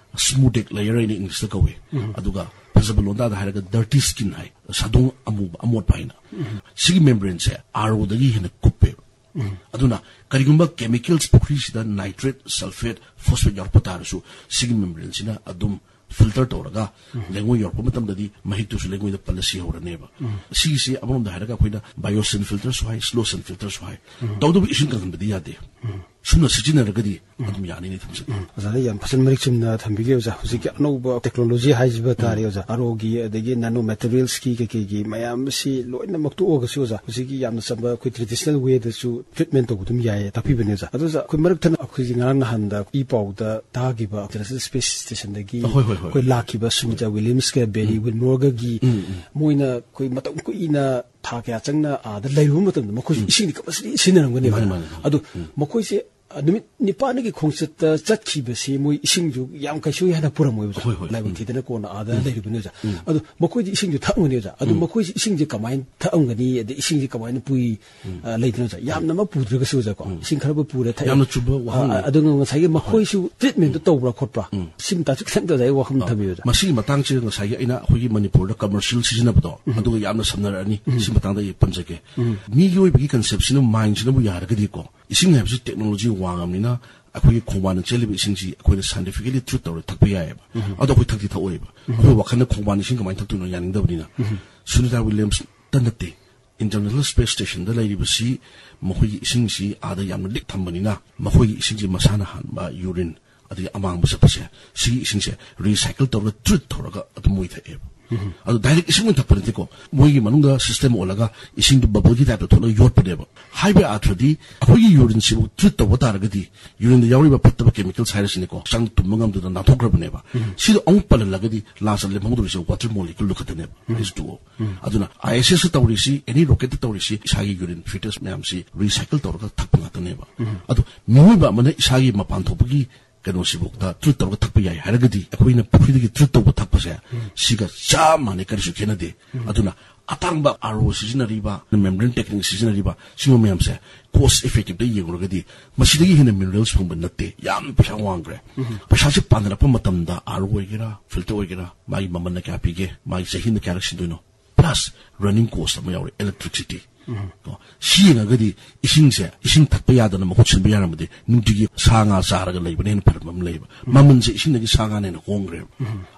ꯁ꯭ꯃꯨꯗꯦꯛ ꯂꯦꯌꯔ ꯍꯥꯏꯅ ꯏꯪꯂꯤꯁꯇ ꯀꯧꯏ꯫ ꯑꯗꯨꯒ ꯐꯖꯕ ꯂꯣꯟꯗꯥꯗ ꯍꯥꯏꯔꯒ ꯗꯔꯇꯤ ꯁ꯭ꯀꯤꯟ ꯍꯥꯏ, ꯁꯥꯗꯣꯡ ꯑꯃꯨꯕ ꯑꯃꯣꯠꯄ ꯍꯥꯏꯅ꯫ ꯁꯤꯒꯤ ꯃꯦꯝꯕ꯭ꯔꯦꯟꯁꯦ ꯑꯥꯔ ꯑꯣꯗꯒꯤ ꯍꯦꯟꯅ ꯀꯨꯞꯄꯦꯕ꯫ ꯑꯗꯨꯅ ꯀꯔꯤꯒꯨꯝꯕ ꯀꯦꯃꯤꯀꯦꯜꯁ ꯄꯨꯈ꯭ꯔꯤꯁꯤꯗ ꯅꯥꯏꯇ꯭ꯔꯦꯠ, ꯁꯜꯐꯦꯠ, ꯐꯣꯁꯐꯦꯠ ꯌꯥꯎꯔꯛꯄ ꯇꯥꯔꯁꯨ, ꯁꯤꯒꯤ ꯃꯦꯝꯕ꯭ꯔꯦꯟꯁꯤꯅ ꯑꯗꯨꯝ ꯐꯤꯜꯇꯔ ꯇꯧꯔꯒ ꯂꯩꯉꯣꯏ ꯌꯧꯔꯛꯄ ꯃꯇꯝꯗꯗꯤ ꯃꯍꯤꯛꯇꯨꯁꯨ ꯂꯩꯉꯣꯏꯗ ꯄꯜꯂ ꯁꯤꯍꯧꯔꯅꯦꯕ꯫ ꯁꯤꯒꯤꯁꯦ ꯑꯃꯔꯣꯝꯗ ꯍꯥꯏꯔꯒ ꯑꯩꯈꯣꯏꯅ ꯕꯥꯏꯑꯣꯁꯤꯟ ꯐꯤꯜꯇꯔꯁꯨ ꯍꯥꯏ, ꯁ꯭ꯂꯣꯁꯟ ꯐꯤꯜꯇꯔꯁꯨ ꯍꯥꯏ꯫ ꯇꯧꯗꯕꯨ ꯏꯁꯤꯡ ꯀꯪꯍꯟꯕꯗꯤ ꯌꯥꯗꯦ꯫ ꯁꯨꯝꯅ ꯁꯤꯖꯤꯟꯅꯔꯒꯗꯤ ꯑꯗꯨꯝ ꯌꯥꯅꯤꯅ ꯊꯝꯖꯒꯦ꯫ ꯑꯣꯖꯥꯅ ꯌꯥꯝ ꯐꯖꯅ ꯃꯔꯤꯛ ꯆꯨꯝꯅ ꯊꯝꯕꯤꯈꯤ ꯑꯣꯖꯥ꯫ ꯍꯧꯖꯤꯛꯀꯤ ꯑꯅꯧꯕ ꯇꯦꯛꯅꯣꯂꯣꯖꯤ ꯍꯥꯏꯖꯕ ꯇꯥꯔꯦ ꯑꯣꯖꯥ, ꯑꯥꯔ ꯑꯣꯒꯤ ꯑꯗꯒꯤ ꯅꯦꯅꯣ ꯃꯦꯇꯔꯤꯌꯦꯜꯁꯀꯤ ꯀꯩꯀꯩꯒꯤ ꯃꯌꯥꯝ ꯑꯁꯤ ꯂꯣꯏꯅꯃꯛ ꯇꯣꯛꯑꯒꯁꯨ ꯑꯣꯖꯥ, ꯍꯧꯖꯤꯛꯀꯤ ꯌꯥꯝꯅ ꯆꯝꯕ ꯑꯩꯈꯣꯏ ꯇ꯭ꯔꯦꯗꯤꯁꯅꯦꯜ ꯋꯦꯗꯁꯨ ꯇ꯭ꯔꯤꯠꯃꯦꯟ ꯇꯧꯕ ꯑꯗꯨꯝ ꯌꯥꯏꯌꯦ ꯇꯥꯛꯄꯤꯕꯅꯦ ꯑꯣꯖꯥ꯫ ꯑꯗꯨ ꯑꯣꯖꯥ, ꯑꯩꯈꯣꯏ ꯃꯔꯛ ꯊꯠꯅ ꯑꯩꯈꯣꯏꯒꯤ ꯉꯔꯥꯡ ꯅꯍꯥꯟꯗ ꯏ ꯄꯥꯎꯗ ꯇꯥꯈꯤꯕ ꯏꯟꯇꯔꯅꯦꯁꯅꯦꯜ ꯁ꯭ꯄꯦꯁ ꯁ꯭ꯇꯦꯁꯟꯗꯒꯤ ꯍꯣꯏ, ꯍꯣꯏ, ꯍꯣꯏ꯫ ꯑꯩꯈꯣꯏ ꯂꯥꯛꯈꯤꯕ ꯁꯨꯅꯤꯇꯥ ꯋꯤꯂꯤꯌꯝꯁꯀ ꯕꯦꯔꯤ ꯋꯤꯜꯃꯣꯔꯒꯒꯤ ꯃꯣꯏꯅ ꯑꯩꯈꯣꯏ ꯃꯇꯝ ꯀꯨꯏꯅ ꯊꯥ ꯀꯌꯥ ꯆꯪꯅ ꯑꯥꯗ ꯂꯩꯔꯨꯕ ꯃꯇꯝꯗ ꯃꯈꯣꯏꯁꯨ ꯏꯁꯤꯡꯗꯤ ꯀꯝꯄꯜꯁꯔꯤ ꯁꯤꯖꯤꯟꯅꯔꯝꯒꯅꯦꯕ꯫ ꯃꯥꯅꯤ, ꯃꯥꯅꯤ, ꯃꯥꯅꯤ꯫ ꯑꯗꯨ ꯃꯈꯣꯏꯁꯦ, ꯑ, ꯅꯨꯃꯤꯠ ꯅꯤꯄꯥꯟꯒꯤ ꯈꯣꯡꯆꯠꯇ ꯆꯠꯈꯤꯕꯁꯦ ꯃꯣꯏ ꯏꯁꯤꯡꯁꯨ ꯌꯥꯝ ꯀꯩꯁꯨ ꯍꯦꯟꯅ ꯄꯨꯔꯝꯃꯣꯏꯕ꯫ ꯍꯣꯏ, ꯍꯣꯏ꯫ ꯂꯥꯏꯕꯛ ꯊꯤꯗꯅ ꯀꯣꯟꯅ ꯑꯥꯗ ꯂꯩꯔꯨꯕꯅꯦ ꯑꯣꯖꯥ꯫ ꯑꯗꯣ ꯃꯈꯣꯏꯗꯤ ꯏꯁꯤꯡꯁꯨ ꯊꯛꯑꯝꯒꯅꯤ ꯑꯣꯖꯥ꯫ ꯑꯗꯣ ꯃꯈꯣꯏꯁꯦ ꯏꯁꯤꯡꯁꯦ ꯀꯃꯥꯏꯅ ꯊꯛꯑꯝꯒꯅꯤ? ꯑꯗꯩ ꯏꯁꯤꯡꯁꯦ ꯀꯃꯥꯏꯅ ꯄꯨꯏ? ꯑ, ꯂꯩꯗꯅ ꯑꯣꯖꯥ, ꯌꯥꯝꯅ ꯑꯃ ꯄꯨꯗ꯭ꯔꯒꯁꯨ ꯑꯣꯖꯥꯀꯣ, ꯏꯁꯤꯡ ꯈꯔꯕꯨ ꯄꯨꯔꯦ ꯊꯛꯑꯦ꯫ ꯌꯥꯝꯅ ꯆꯨꯝꯕ ꯋꯥꯍꯪꯅꯤ꯫ ꯑ, ꯑꯗꯨꯒ ꯉꯁꯥꯏꯒꯤ ꯃꯈꯣꯏꯁꯨ ꯇ꯭ꯔꯤꯠꯃꯦꯟꯗꯣ ꯇꯧꯕ꯭ꯔꯥ ꯈꯣꯠꯄ꯭ꯔꯥ? ꯁꯤ ꯃꯇꯥꯡꯁꯨ ꯈꯤꯇꯪ ꯑꯣꯖꯥꯒꯤ ꯋꯥꯐꯝ ꯊꯝꯕꯤꯌꯨ ꯑꯣꯖꯥ꯫ ꯃꯁꯤꯒꯤ ꯃꯇꯥꯡꯁꯤꯗ ꯉꯁꯥꯏꯒꯤ ꯑꯩꯅ ꯑꯩꯈꯣꯏꯒꯤ ꯃꯅꯤꯄꯨꯔꯗ ꯀꯃꯔꯁꯤꯌꯦꯜ ꯁꯤꯖꯤꯟꯅꯕꯗꯣ, ꯑꯗꯨꯒ ꯌꯥꯝꯅ ꯁꯝꯅꯔꯛꯑꯅꯤ꯫ ꯁꯤ ꯃꯇꯥꯡꯗ ꯑꯩ ꯄꯟꯖꯒꯦ꯫ ꯃꯤꯑꯣꯏꯕꯒꯤ ꯀꯟꯁꯦꯞꯁꯤꯅ, ꯃꯥꯏꯟꯁꯤꯅꯕꯨ ꯌꯥꯔꯒꯗꯤꯀꯣ, ꯏꯁꯤꯡ ꯍꯥꯏꯕꯁꯤ ꯇꯦꯛꯅꯣꯂꯣꯖꯤ ꯋꯥꯡꯉꯕꯅꯤꯅ ꯑꯩꯈꯣꯏꯒꯤ ꯈꯣꯡꯕꯥꯟꯗ ꯆꯦꯜꯂꯤꯕ ꯏꯁꯤꯡꯁꯤ ꯑꯩꯈꯣꯏꯅ ꯁꯥꯏꯟꯇꯤꯐꯤꯀꯦꯂꯤ ꯇ꯭ꯔꯤꯠ ꯇꯧꯔ ꯊꯛꯄ ꯌꯥꯏꯑꯕ꯫ ꯑꯗꯣ ꯑꯩꯈꯣꯏ ꯊꯛꯇꯤ ꯊꯛꯑꯣꯏꯕ꯫ ꯑꯩꯈꯣꯏ ꯋꯥꯈꯜꯅ ꯈꯣꯡꯕꯥꯟ ꯏꯁꯤꯡ ꯀꯃꯥꯏꯅ ꯊꯛꯇꯣꯏꯅꯣ ꯌꯥꯅꯤꯡꯗꯕꯅꯤꯅ꯫ ꯁꯨꯅꯤꯇꯥ ꯋꯤꯂꯤꯌꯝꯁꯇ ꯅꯠꯇꯦ, ꯏꯟꯇꯔꯅꯦꯁꯅꯦꯜ ꯁ꯭ꯄꯦꯁ ꯁ꯭ꯇꯦꯁꯟꯗ ꯂꯩꯔꯤꯕꯁꯤ ꯃꯈꯣꯏꯒꯤ ꯏꯁꯤꯡꯁꯤ ꯑꯥꯗ ꯌꯥꯝꯅ ꯂꯤꯛ ꯊꯝꯕꯅꯤꯅ ꯃꯈꯣꯏꯒꯤ ꯏꯁꯤꯡꯁꯤ ꯃꯁꯥꯅ ꯍꯥꯟꯕ ꯌꯨꯔꯤꯟ ꯑꯗꯒꯤ ꯑꯃꯥꯡꯕ ꯆꯠꯄꯁꯦ, ꯁꯤꯒꯤ ꯏꯁꯤꯡꯁꯦ ꯔꯤꯁꯥꯏꯀꯜ ꯇꯧꯔꯒ ꯇ꯭ꯔꯤꯠ ꯇꯧꯔꯒ ꯑꯗꯨꯝ ꯃꯣꯏ ꯊꯛꯑꯦꯕ꯫ ꯑꯗꯨ direct ꯏꯁꯤꯡ ꯑꯣꯏꯅ ꯊꯛꯄ ꯅꯠꯇꯦꯀꯣ, ꯃꯣꯏꯒꯤ ꯃꯅꯨꯡꯗ system ꯑꯣꯜꯂꯒ ꯏꯁꯤꯡꯗꯨ bubbleꯒꯤ typeꯇ ꯊꯣꯛꯂꯒ ꯌꯣꯠꯄꯅꯦꯕ꯫ ꯍꯥꯏꯕ ꯑꯥꯔꯊꯗꯤ ꯑꯩꯈꯣꯏꯒꯤ urineꯁꯤꯕꯨ treat ꯇꯧꯕ ꯇꯥꯔꯒꯗꯤ, urineꯗ ꯌꯥꯎꯔꯤꯕ ꯐꯠꯇꯕ chemicals ꯍꯥꯏꯔꯁꯤꯅꯦꯀꯣ, ꯍꯛꯆꯥꯡ ꯇꯨꯝꯕ ꯉꯝꯗꯗꯅ ꯅꯥꯟꯊꯣꯛꯈ꯭ꯔꯕꯅꯦꯕ꯫ ꯁꯤꯗꯣ ꯑꯃꯨꯛ ꯄꯜꯍꯜꯂꯒꯗꯤ lastꯇ ꯂꯦꯝꯍꯧꯗꯣꯔꯤꯁꯦ water molecule ꯈꯛꯇꯅꯦꯕ, H two O꯫ ꯑꯗꯨꯅ ISSꯇ ꯇꯧꯔꯤꯁꯤ, any rocketꯇ ꯇꯧꯔꯤꯁꯤ, ꯏꯁꯥꯒꯤ urine, feces ꯃꯌꯥꯝꯁꯤ recycle ꯇꯧꯔꯒ ꯊꯛꯄ ꯉꯥꯛꯇꯅꯦꯕ꯫ ꯑꯗꯣ ꯃꯤꯑꯣꯏꯕ ꯑꯃꯅ ꯏꯁꯥꯒꯤ ꯃꯄꯥꯟ ꯊꯣꯛꯄꯒꯤ ꯀꯩꯅꯣꯁꯤꯐꯥꯎꯗ treat ꯇꯧꯔꯒ ꯊꯛꯄ ꯌꯥꯏ ꯍꯥꯏꯔꯒꯗꯤ, ꯑꯩꯈꯣꯏꯅ ꯄꯨꯈ꯭ꯔꯤꯗꯒꯤ treat ꯇꯧꯕ ꯊꯛꯄꯁꯦ, ꯁꯤꯒ ꯆꯞ ꯃꯥꯟꯅꯩ, ꯀꯔꯤꯁꯨ ꯈꯦꯠꯅꯗꯦ꯫ ꯑꯗꯨꯅ ꯑꯇꯥꯡꯕ RO ꯁꯤꯖꯤꯟꯅꯔꯤꯕ, membrane technique ꯁꯤꯖꯤꯟꯅꯔꯤꯕ, ꯁꯤꯒꯨꯝꯕ ꯃꯌꯥꯝꯁꯦ cost effectiveꯇ ꯌꯦꯡꯉꯨꯔꯒꯗꯤ ꯃꯁꯤꯗꯒꯤ ꯍꯦꯟꯅ minerals ꯐꯪꯕ ꯅꯠꯇꯦ, ꯌꯥꯝ ꯄꯩꯁꯥ ꯋꯥꯡꯈ꯭ꯔꯦ꯫ ꯄꯩꯁꯥꯁꯦ ꯄꯥꯅꯔꯛꯄ ꯃꯇꯝꯗ RO ꯑꯣꯏꯒꯦꯔꯥ, filter ꯑꯣꯏꯒꯦꯔꯥ, ꯃꯥꯒꯤ ꯃꯃꯜꯅ ꯀꯌꯥ ꯄꯤꯒꯦ, ꯃꯥꯒꯤ ꯆꯍꯤ ꯑꯃꯗ ꯀꯌꯥꯔꯛ ꯁꯤꯟꯗꯣꯏꯅꯣ, plus running cost ꯑꯃ ꯌꯥꯎꯔꯦ, electricity꯫ ꯀꯣ, ꯁꯤ ꯌꯦꯡꯉꯒꯗꯤ ꯏꯁꯤꯡꯁꯦ, ꯏꯁꯤꯡ ꯊꯛꯄ ꯌꯥꯗꯅ ꯃꯍꯨꯠ ꯁꯤꯟꯕ ꯌꯥꯔꯝꯃꯗꯤ ꯅꯨꯡꯇꯤꯒꯤ ꯁꯥ ꯉꯥ ꯆꯥꯔꯒ ꯂꯩꯕꯅ ꯍꯦꯟꯅ ꯐꯔꯝꯕ ꯑꯃ ꯂꯩꯌꯦꯕ꯫ ꯃꯃꯜꯁꯦ ꯏꯁꯤꯡꯗꯒꯤ ꯁꯥ ꯉꯥꯅ ꯍꯦꯟꯅ ꯍꯣꯡꯈ꯭ꯔꯦꯕ꯫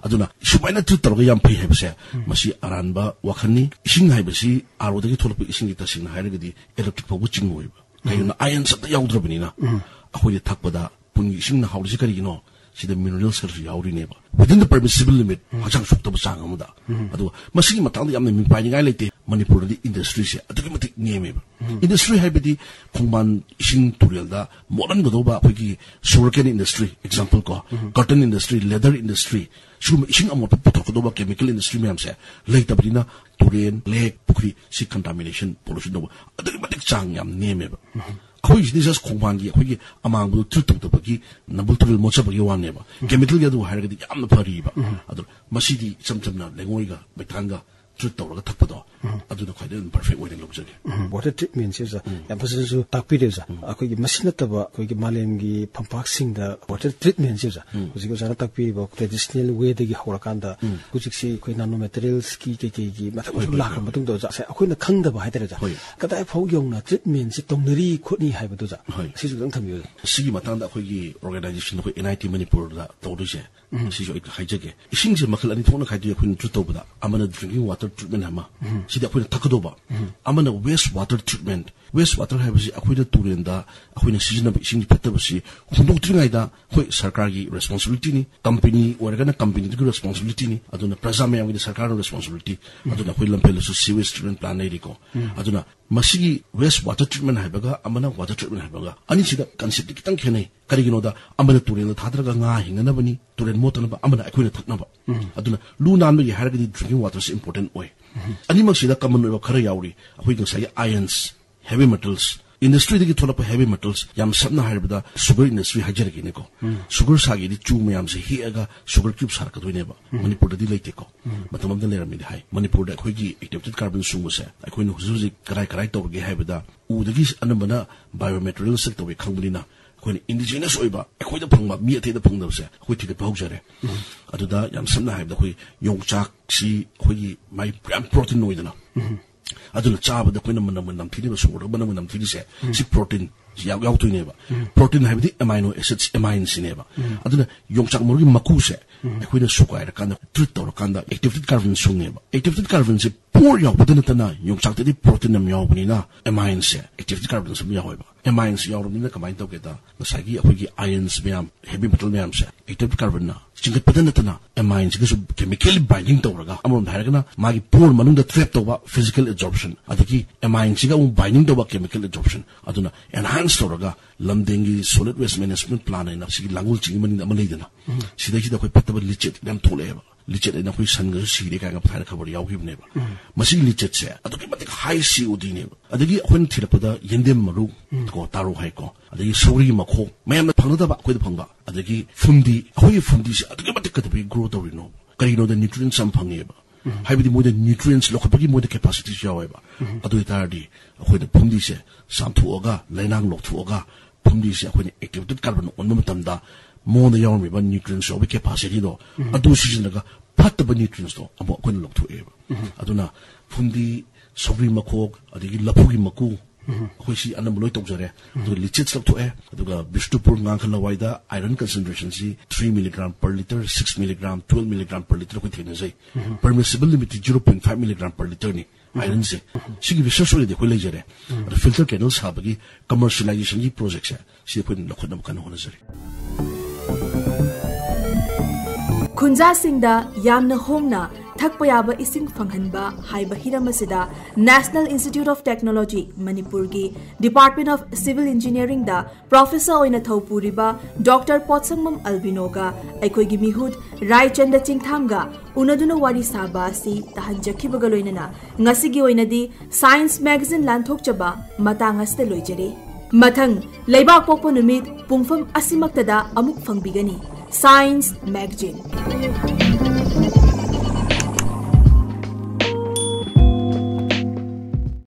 ꯑꯗꯨꯅ ꯁꯨꯃꯥꯏꯅ treat ꯇꯧꯔꯒ ꯌꯥꯝ ꯐꯩ ꯍꯥꯏꯕꯁꯦ, ꯃꯁꯤ ꯑꯔꯥꯟꯕ ꯋꯥꯈꯜꯅꯤ꯫ ꯏꯁꯤꯡ ꯍꯥꯏꯕꯁꯤ, ROꯗꯒꯤ ꯊꯣꯛꯂꯛꯄ ꯏꯁꯤꯡꯒꯤ, ꯇꯁꯦꯡꯅ ꯍꯥꯏꯔꯒꯗꯤ electric ꯐꯥꯎꯕ ꯆꯤꯡꯉꯣꯏꯕ꯫ ꯀꯩꯒꯤꯅꯣ? Ions ꯑꯝꯇ ꯌꯥꯎꯗ꯭ꯔꯕꯅꯤꯅ꯫ ꯑꯩꯈꯣꯏꯗꯤ ꯊꯛꯄꯗ ꯄꯨꯟꯒꯤ ꯏꯁꯤꯡꯅ ꯍꯥꯎꯔꯤꯁꯦ ꯀꯔꯤꯒꯤꯅꯣ? ꯁꯤꯗ minerals ꯈꯔꯁꯨ ꯌꯥꯎꯔꯤꯅꯦꯕ, within the permissible limit, ꯍꯛꯆꯥꯡ ꯁꯣꯛꯇꯕ ꯆꯥꯡ ꯑꯃꯗ꯫ ꯑꯗꯨꯒ ꯃꯁꯤꯒꯤ ꯃꯇꯥꯡꯗ ꯌꯥꯝꯅ ꯃꯤꯄꯥꯏꯅꯤꯡꯉꯥꯏ ꯂꯩꯇꯦ꯫ ꯃꯅꯤꯄꯨꯔꯗꯗꯤ industryꯁꯦ ꯑꯗꯨꯛꯀꯤ ꯃꯇꯤꯛ ꯅꯦꯝꯃꯦꯕ꯫ Industry ꯍꯥꯏꯕꯗꯤ ꯈꯣꯡꯕꯥꯟ ꯏꯁꯤꯡ ꯇꯨꯔꯦꯜꯗ ꯃꯣꯠꯍꯟꯒꯗꯧꯕ ꯑꯩꯈꯣꯏꯒꯤ sugarcane industry, example ꯀꯣ, cotton industry, leather industry, ꯁꯤꯒꯨꯝꯕ ꯏꯁꯤꯡ ꯑꯃꯣꯠꯄ ꯄꯨꯊꯣꯛꯀꯗꯧꯕ chemical industry ꯃꯌꯥꯝꯁꯦ ꯂꯩꯇꯕꯅꯤꯅ ꯇꯨꯔꯦꯟ, lake, ꯄꯨꯈ꯭ꯔꯤ, ꯁꯤ contamination, pollution ꯇꯧꯕ ꯑꯗꯨꯛꯀꯤ ꯃꯇꯤꯛ ꯆꯥꯡ ꯌꯥꯝ ꯅꯦꯝꯃꯦꯕ꯫ ꯑꯩꯈꯣꯏꯒꯤꯁꯤꯗꯤ just ꯈꯣꯡꯕꯥꯟꯒꯤ ꯑꯩꯈꯣꯏꯒꯤ ꯑꯃꯥꯡꯕꯗꯣ treat ꯇꯧꯗꯕꯒꯤ ꯅꯝꯕꯨꯜ ꯇꯨꯔꯦꯜ ꯃꯣꯠꯆꯕꯒꯤ ꯋꯥꯅꯦꯕ꯫ Chemicalꯒꯤ ꯑꯗꯨ ꯍꯥꯏꯔꯒꯗꯤ ꯌꯥꯝꯅ ꯐꯔꯤꯕ꯫ ꯑꯗꯣ ꯃꯁꯤꯗꯤ ꯏꯆꯝ ꯆꯝꯅ ꯂꯩꯉꯣꯏꯒ ꯃꯩꯊꯥꯡꯒ treat ꯇꯧꯔꯒ ꯊꯛꯄꯗꯣ, ꯑꯗꯨꯅ ꯈ꯭ꯋꯥꯏꯗꯒꯤ ꯑꯗꯨꯝ perfect ꯑꯣꯏꯅ ꯂꯧꯖꯒꯦ꯫ Water treatmentꯁꯦ ꯑꯣꯖꯥ, ꯌꯥꯝ ꯐꯖꯅꯁꯨ ꯇꯥꯛꯄꯤꯔꯦ ꯑꯣꯖꯥ꯫ ꯑꯩꯈꯣꯏꯒꯤ ꯃꯁꯤ ꯅꯠꯇꯕ ꯑꯩꯈꯣꯏꯒꯤ ꯃꯥꯂꯦꯝꯒꯤ ꯐꯝꯄꯥꯛꯁꯤꯡꯗ water treatmentꯁꯦ ꯑꯣꯖꯥ, ꯍꯧꯖꯤꯛ ꯑꯣꯖꯥꯅ ꯇꯥꯛꯄꯤꯔꯤꯕ traditional wayꯗꯒꯤ ꯍꯧꯔꯀꯥꯟꯗ ꯍꯧꯖꯤꯛꯁꯤ ꯑꯩꯈꯣꯏ nano materialsꯀꯤ ꯀꯩꯀꯩꯒꯤ ꯃꯊꯪ ꯍꯣꯏ, ꯃꯊꯪ ꯍꯣꯏ, ꯂꯥꯛꯈ꯭ꯔ ꯍꯣꯏ꯫ ꯃꯇꯨꯡꯗ ꯑꯣꯖꯥ, ꯉꯁꯥꯏ ꯑꯩꯈꯣꯏꯅ ꯈꯪꯗꯕ ꯍꯥꯏꯇꯥꯔꯦ ꯑꯣꯖꯥ, ꯍꯣꯏ꯫ ꯀꯗꯥꯏ ꯐꯥꯎ ꯌꯧꯅ treatmentꯁꯦ ꯇꯧꯅꯔꯤ ꯈꯣꯠꯅꯤ ꯍꯥꯏꯕꯗꯨ ꯑꯣꯖꯥ, ꯍꯣꯏ꯫ ꯁꯤꯁꯨ ꯈꯤꯇꯪ ꯊꯝꯕꯤꯌꯨ ꯑꯣꯖꯥ꯫ ꯁꯤꯒꯤ ꯃꯇꯥꯡꯗ ꯑꯩꯈꯣꯏꯒꯤ organization, ꯑꯩꯈꯣꯏ NIT ꯃꯅꯤꯄꯨꯔꯗ ꯇꯧꯗꯣꯏꯁꯦ, ꯁꯤꯁꯨ ꯑꯩ ꯍꯥꯏꯖꯒꯦ꯫ ꯏꯁꯤꯡꯁꯦ ꯃꯈꯜ ꯑꯅꯤ ꯊꯣꯛꯅ ꯈꯥꯏꯗꯣꯛꯏ ꯑꯩꯈꯣꯏꯅ treat ꯇꯧꯕꯗ꯫ ꯑꯃꯅ drinking water, treatment ꯑꯃ, ꯁꯤꯗꯤ ꯑꯩꯈꯣꯏꯅ ꯊꯛꯀꯗꯧꯕ꯫ ꯑꯃꯅ waste water treatment. Waste water ꯍꯥꯏꯕꯁꯤ ꯑꯩꯈꯣꯏꯅ ꯇꯨꯔꯦꯟꯗ ꯑꯩꯈꯣꯏꯅ ꯁꯤꯖꯤꯟꯅꯕ ꯏꯁꯤꯡꯒꯤ ꯐꯠꯇꯕꯁꯤ ꯍꯨꯟꯗꯣꯛꯇ꯭ꯔꯤꯉꯩꯗ, ꯍꯣꯏ, ꯁꯔꯀꯥꯔꯒꯤ responsibilityꯅꯤ, company ꯑꯣꯏꯔꯒꯅ companyꯗꯨꯒꯤ responsibilityꯅꯤ, ꯑꯗꯨꯅ ꯄ꯭ꯔꯖꯥ ꯃꯌꯥꯝꯒꯤꯗꯤ ꯁꯔꯀꯥꯔꯅ responsibility꯫ ꯑꯗꯨꯅ ꯑꯩꯈꯣꯏ ꯂꯝꯐꯦꯜꯗꯁꯨ sewage treatment plant ꯂꯩꯔꯤꯀꯣ꯫ ꯑꯗꯨꯅ ꯃꯁꯤꯒꯤ waste water treatment ꯍꯥꯏꯕꯒ ꯑꯃꯅ water treatment ꯍꯥꯏꯕꯒ ꯑꯅꯤꯁꯤꯗ conceptꯇꯤ ꯈꯤꯇꯪ ꯈꯦꯠꯅꯩ꯫ ꯀꯔꯤꯒꯤꯅꯣꯗ, ꯑꯃꯅ ꯇꯨꯔꯦꯜꯗ ꯊꯥꯗꯔꯒ ꯉꯥ ꯍꯤꯡꯅꯅꯕꯅꯤ, ꯇꯨꯔꯦꯜ ꯃꯣꯠꯇꯅꯕ, ꯑꯃꯅ ꯑꯩꯈꯣꯏꯅ ꯊꯛꯅꯕ꯫ ꯑꯗꯨꯅ ꯂꯨ ꯅꯥꯟꯕꯒꯤ ꯍꯥꯏꯔꯒꯗꯤ drinking waterꯁꯤ important ꯑꯣꯏ꯫ ꯑꯅꯤꯃꯛꯁꯤꯗ common ꯑꯣꯏꯕ ꯈꯔ ꯌꯥꯎꯔꯤ꯫ ꯑꯩꯈꯣꯏ ꯉꯁꯥꯏꯒꯤ ions, heavy metals, industryꯗꯒꯤ ꯊꯣꯛꯂꯛꯄ heavy metals, ꯌꯥꯝ ꯁꯝꯅ ꯍꯥꯏꯔꯕꯗ sugar industry ꯍꯥꯏꯖꯔꯒꯦꯅꯦꯀꯣ꯫ Sugar ꯁꯥꯒꯦꯗꯤ ꯆꯨ ꯃꯌꯥꯝꯁꯦ ꯍꯦꯛꯑꯒ sugar cube ꯁꯥꯔꯛꯀꯗꯣꯏꯅꯦꯕ꯫ ꯃꯅꯤꯄꯨꯔꯗꯗꯤ ꯂꯩꯇꯦꯀꯣ꯫ ꯃꯇꯝ ꯑꯃꯗ ꯂꯩꯔꯝꯃꯤꯗꯤ ꯍꯥꯏ꯫ ꯃꯅꯤꯄꯨꯔꯗ ꯑꯩꯈꯣꯏꯒꯤ activated carbon ꯁꯨꯡꯕꯁꯦ ꯑꯩꯈꯣꯏꯅ ꯍꯧꯖꯤꯛ ꯍꯧꯖꯤꯛ ꯀꯔꯥꯏ ꯀꯔꯥꯏ ꯇꯧꯔꯒꯦ ꯍꯥꯏꯕꯗ, ꯎꯗꯒꯤ ꯑꯅꯝꯕꯅ biomaterials ꯇꯧꯋꯦ ꯈꯪꯕꯅꯤꯅ, ꯑꯩꯈꯣꯏꯅ indigenous ꯑꯣꯏꯕ, ꯑꯩꯈꯣꯏꯗ ꯐꯪꯕ, ꯃꯤ ꯑꯇꯩꯗ ꯐꯪꯗꯕꯁꯦ ꯑꯩꯈꯣꯏ ꯊꯤꯒꯠꯄ ꯍꯧꯖꯔꯦ꯫ ꯑꯗꯨꯗ ꯌꯥꯝ ꯁꯝꯅ ꯍꯥꯏꯔꯕꯗ ꯑꯩꯈꯣꯏ ꯌꯣꯡꯆꯥꯛꯁꯤ ꯑꯩꯈꯣꯏꯒꯤ ꯃꯥꯏ ꯌꯥꯝ protein ꯑꯣꯏꯗꯅ, ꯑꯗꯨꯅ ꯆꯥꯕꯗ ꯑꯩꯈꯣꯏꯅ ꯃꯅꯝ ꯅꯝꯊꯤꯔꯤꯕ, ꯁꯣꯔꯗ ꯃꯅꯝ ꯅꯝꯊꯤꯔꯤꯁꯦ, ꯁꯤ protein ꯁꯤ ꯌꯥꯎ-, ꯌꯥꯎꯗꯣꯏꯅꯦꯕ꯫ Protein ꯍꯥꯏꯕꯗꯤ amino acids, amine ꯁꯤꯅꯦꯕ꯫ ꯑꯗꯨꯅ ꯌꯣꯡꯆꯥꯛ ꯃꯔꯨꯒꯤ ꯃꯀꯨꯁꯦ ꯑꯩꯈꯣꯏꯅ ꯁꯨꯒꯥꯏꯔꯀꯥꯟꯗ, treat ꯇꯧꯔꯀꯥꯟꯗ activated carbon ꯁꯨꯡꯉꯦꯕ꯫ Activated carbonꯁꯦ pure ꯌꯥꯎꯕꯗ ꯅꯠꯇꯅ ꯌꯣꯡꯆꯥꯛꯇꯗꯤ protein ꯌꯥꯝ ꯌꯥꯎꯕꯅꯤꯅ amineꯁꯦ activated carbonꯁꯨ ꯑꯗꯨꯝ ꯌꯥꯎꯋꯦꯕ꯫ Amineꯁꯦ ꯌꯥꯎꯔꯕꯅꯤꯅ ꯀꯃꯥꯏꯅ ꯇꯧꯒꯦꯗ, ꯉꯁꯥꯏꯒꯤ ꯑꯩꯈꯣꯏꯒꯤ ions ꯃꯌꯥꯝ, heavy metal ꯃꯌꯥꯝꯁꯦ activated carbonꯅ ꯆꯤꯡꯈꯠꯄꯗ ꯅꯠꯇꯅ amineꯁꯤꯒꯁꯨ chemically binding ꯇꯧꯔꯒ, ꯑꯃꯔꯣꯝꯗ ꯍꯥꯏꯔꯒꯅ ꯃꯥꯒꯤ pore ꯃꯅꯨꯡꯗ trap ꯇꯧꯕ physical absorption, ꯑꯗꯒꯤ amineꯁꯤꯒ ꯑꯃꯨꯛ binding ꯇꯧꯕ chemical absorption, ꯑꯗꯨꯅ enhance ꯇꯧꯔꯒ ꯂꯝꯗꯤꯡꯒꯤ solid waste management plant ꯍꯥꯏꯅ ꯁꯤꯒꯤ ꯂꯥꯡꯒꯣꯜ ꯆꯤꯡꯒꯤ ꯃꯅꯤꯡꯗ ꯑꯃ ꯂꯩꯗꯅ, ꯁꯤꯗꯩꯁꯤꯗ ꯑꯩꯈꯣꯏ ꯐꯠꯇꯕ ꯂꯤꯆꯠ ꯌꯥꯝ ꯊꯣꯛꯂꯛꯑꯦꯕ꯫ ꯂꯤꯆꯠ ꯍꯥꯏꯅ ꯑꯩꯈꯣꯏ ꯁꯟꯒꯁꯨ ꯁꯤꯔꯦ ꯀꯥꯏꯅ ꯊꯥꯏꯅ ꯈꯕꯔ ꯌꯥꯎꯈꯤꯕꯅꯦꯕ꯫ ꯃꯁꯤꯒꯤ ꯂꯤꯆꯠꯁꯦ ꯑꯗꯨꯛꯀꯤ ꯃꯇꯤꯛ high C O Dꯅꯦꯕ꯫ ꯑꯗꯒꯤ ꯑꯩꯈꯣꯏꯅ ꯊꯤꯔꯛꯄꯗ ꯌꯦꯟꯗꯦꯝ ꯃꯔꯨ, ꯀꯣ, ꯇꯥꯔꯣ ꯍꯥꯏꯀꯣ, ꯑꯗꯒꯤ ꯁꯧꯒ꯭ꯔꯤ ꯃꯈꯣꯛ, ꯃꯌꯥꯝꯅ ꯐꯪꯅꯗꯕ ꯑꯩꯈꯣꯏꯗ ꯐꯪꯕ, ꯑꯗꯒꯤ ꯐꯨꯝꯗꯤ, ꯑꯩꯈꯣꯏꯒꯤ ꯐꯨꯝꯗꯤꯁꯦ ꯑꯗꯨꯛꯀꯤ ꯃꯇꯤꯛ ꯀꯩꯗꯧꯕꯒꯤ grow ꯇꯧꯔꯤꯅꯣ? ꯀꯔꯤꯒꯤꯅꯣꯗ nutrients ꯌꯥꯝ ꯐꯪꯉꯦꯕ꯫ ꯍꯥꯏꯕꯗꯤ ꯃꯣꯏꯗ nutrients ꯂꯧꯈꯠꯄꯒꯤ ꯃꯣꯏꯗ capacityꯁꯨ ꯌꯥꯎꯋꯦꯕ꯫ ꯑꯗꯨ ꯑꯣꯏꯇꯥꯔꯗꯤ ꯑꯩꯈꯣꯏꯅ ꯐꯨꯝꯗꯤꯁꯦ ꯆꯥꯝꯊꯣꯛꯑꯒ, ꯂꯩꯅꯥꯡ ꯂꯧꯊꯣꯛꯑꯒ, ꯐꯨꯝꯗꯤꯁꯦ ꯑꯩꯈꯣꯏꯅ activated carbon ꯑꯣꯟꯕ ꯃꯇꯝꯗ ꯃꯉꯣꯟꯗ ꯌꯥꯎꯔꯝꯃꯤꯕ nutrients ꯌꯥꯎꯕꯒꯤ capacityꯗꯣ, ꯑꯗꯨ ꯁꯤꯖꯤꯟꯅꯔꯒ ꯐꯠꯇꯕ nutrientsꯇꯣ ꯑꯃꯨꯛ ꯑꯩꯈꯣꯏꯅ ꯂꯧꯊꯣꯛꯑꯦꯕ꯫ ꯑꯗꯨꯅ ꯐꯨꯝꯗꯤ, ꯁꯧꯒ꯭ꯔꯤ ꯃꯈꯣꯛ, ꯑꯗꯒꯤ ꯂꯐꯨꯒꯤ ꯃꯀꯨ, ꯑꯩꯈꯣꯏ ꯁꯤ ꯑꯅꯝꯕ ꯂꯣꯏ ꯇꯧꯖꯔꯦ꯫ ꯑꯗꯨꯒ ꯂꯤꯆꯤꯠꯁ ꯂꯧꯊꯣꯛꯑꯦ꯫ ꯑꯗꯨꯒ ꯕꯤꯁꯅꯨꯄꯨꯔ ꯉꯥꯡꯈ ꯂꯋꯥꯏꯗ iron concentration ꯁꯤ three milligram per litre, six milligram, twelve milligram per litre ꯑꯩꯈꯣꯏ ꯊꯦꯡꯅꯖꯩ꯫ Permissible limit T zero point five milligram per litre ꯅꯤ iron ꯁꯦ꯫ ꯁꯤꯒꯤ research ꯑꯣꯏꯅꯗꯤ ꯑꯩꯈꯣꯏ ꯂꯩꯖꯔꯦ꯫ ꯑꯗꯣ filter canal ꯁꯥꯕꯒꯤ commercialization ꯒꯤ project ꯁꯦ ꯁꯤ ꯑꯩꯈꯣꯏꯅ ꯂꯧꯈꯠꯅꯕ ꯀꯟꯅ ꯍꯣꯠꯅꯖꯔꯤ꯫ ꯈꯨꯟꯖꯥꯁꯤꯡꯗ ꯌꯥꯝꯅ ꯍꯣꯡꯅ ꯊꯛꯄ ꯌꯥꯕ ꯏꯁꯤꯡ ꯐꯪꯍꯟꯕ ꯍꯥꯏꯕ ꯍꯤꯔꯝ ꯑꯁꯤꯗ National Institute of Technology ꯃꯅꯤꯄꯨꯔꯒꯤ Department of Civil Engineering the professor ꯑꯣꯏꯅ ꯊꯧ ꯄꯨꯔꯤꯕ Doctor ꯄꯣꯠꯁꯪꯕꯝ ꯑꯜꯕꯤꯅꯣꯒ ꯑꯩꯈꯣꯏꯒꯤ ꯃꯤꯍꯨꯠ ꯔꯥꯏꯆꯟꯗ ꯆꯤꯡꯊꯥꯝꯒ ꯎꯅꯗꯨꯅ ꯋꯥꯔꯤ ꯁꯥꯕ ꯑꯁꯤ ꯇꯥꯍꯟꯖꯈꯤꯕꯒ ꯂꯣꯏꯅꯅ ꯉꯁꯤꯒꯤ ꯑꯣꯏꯅꯗꯤ Science Magazine ꯂꯥꯟꯊꯣꯛꯆꯕ ꯃꯇꯥꯡ ꯑꯁꯤꯗ ꯂꯣꯏꯖꯔꯦ꯫ ꯃꯊꯪ ꯂꯩꯕꯥꯛ ꯄꯣꯛꯄ ꯅꯨꯃꯤꯠ ꯄꯨꯡꯐꯝ ꯑꯁꯤꯃꯛꯇꯗ ꯑꯃꯨꯛ ꯐꯪꯕꯤꯒꯅꯤ Science Magazine꯫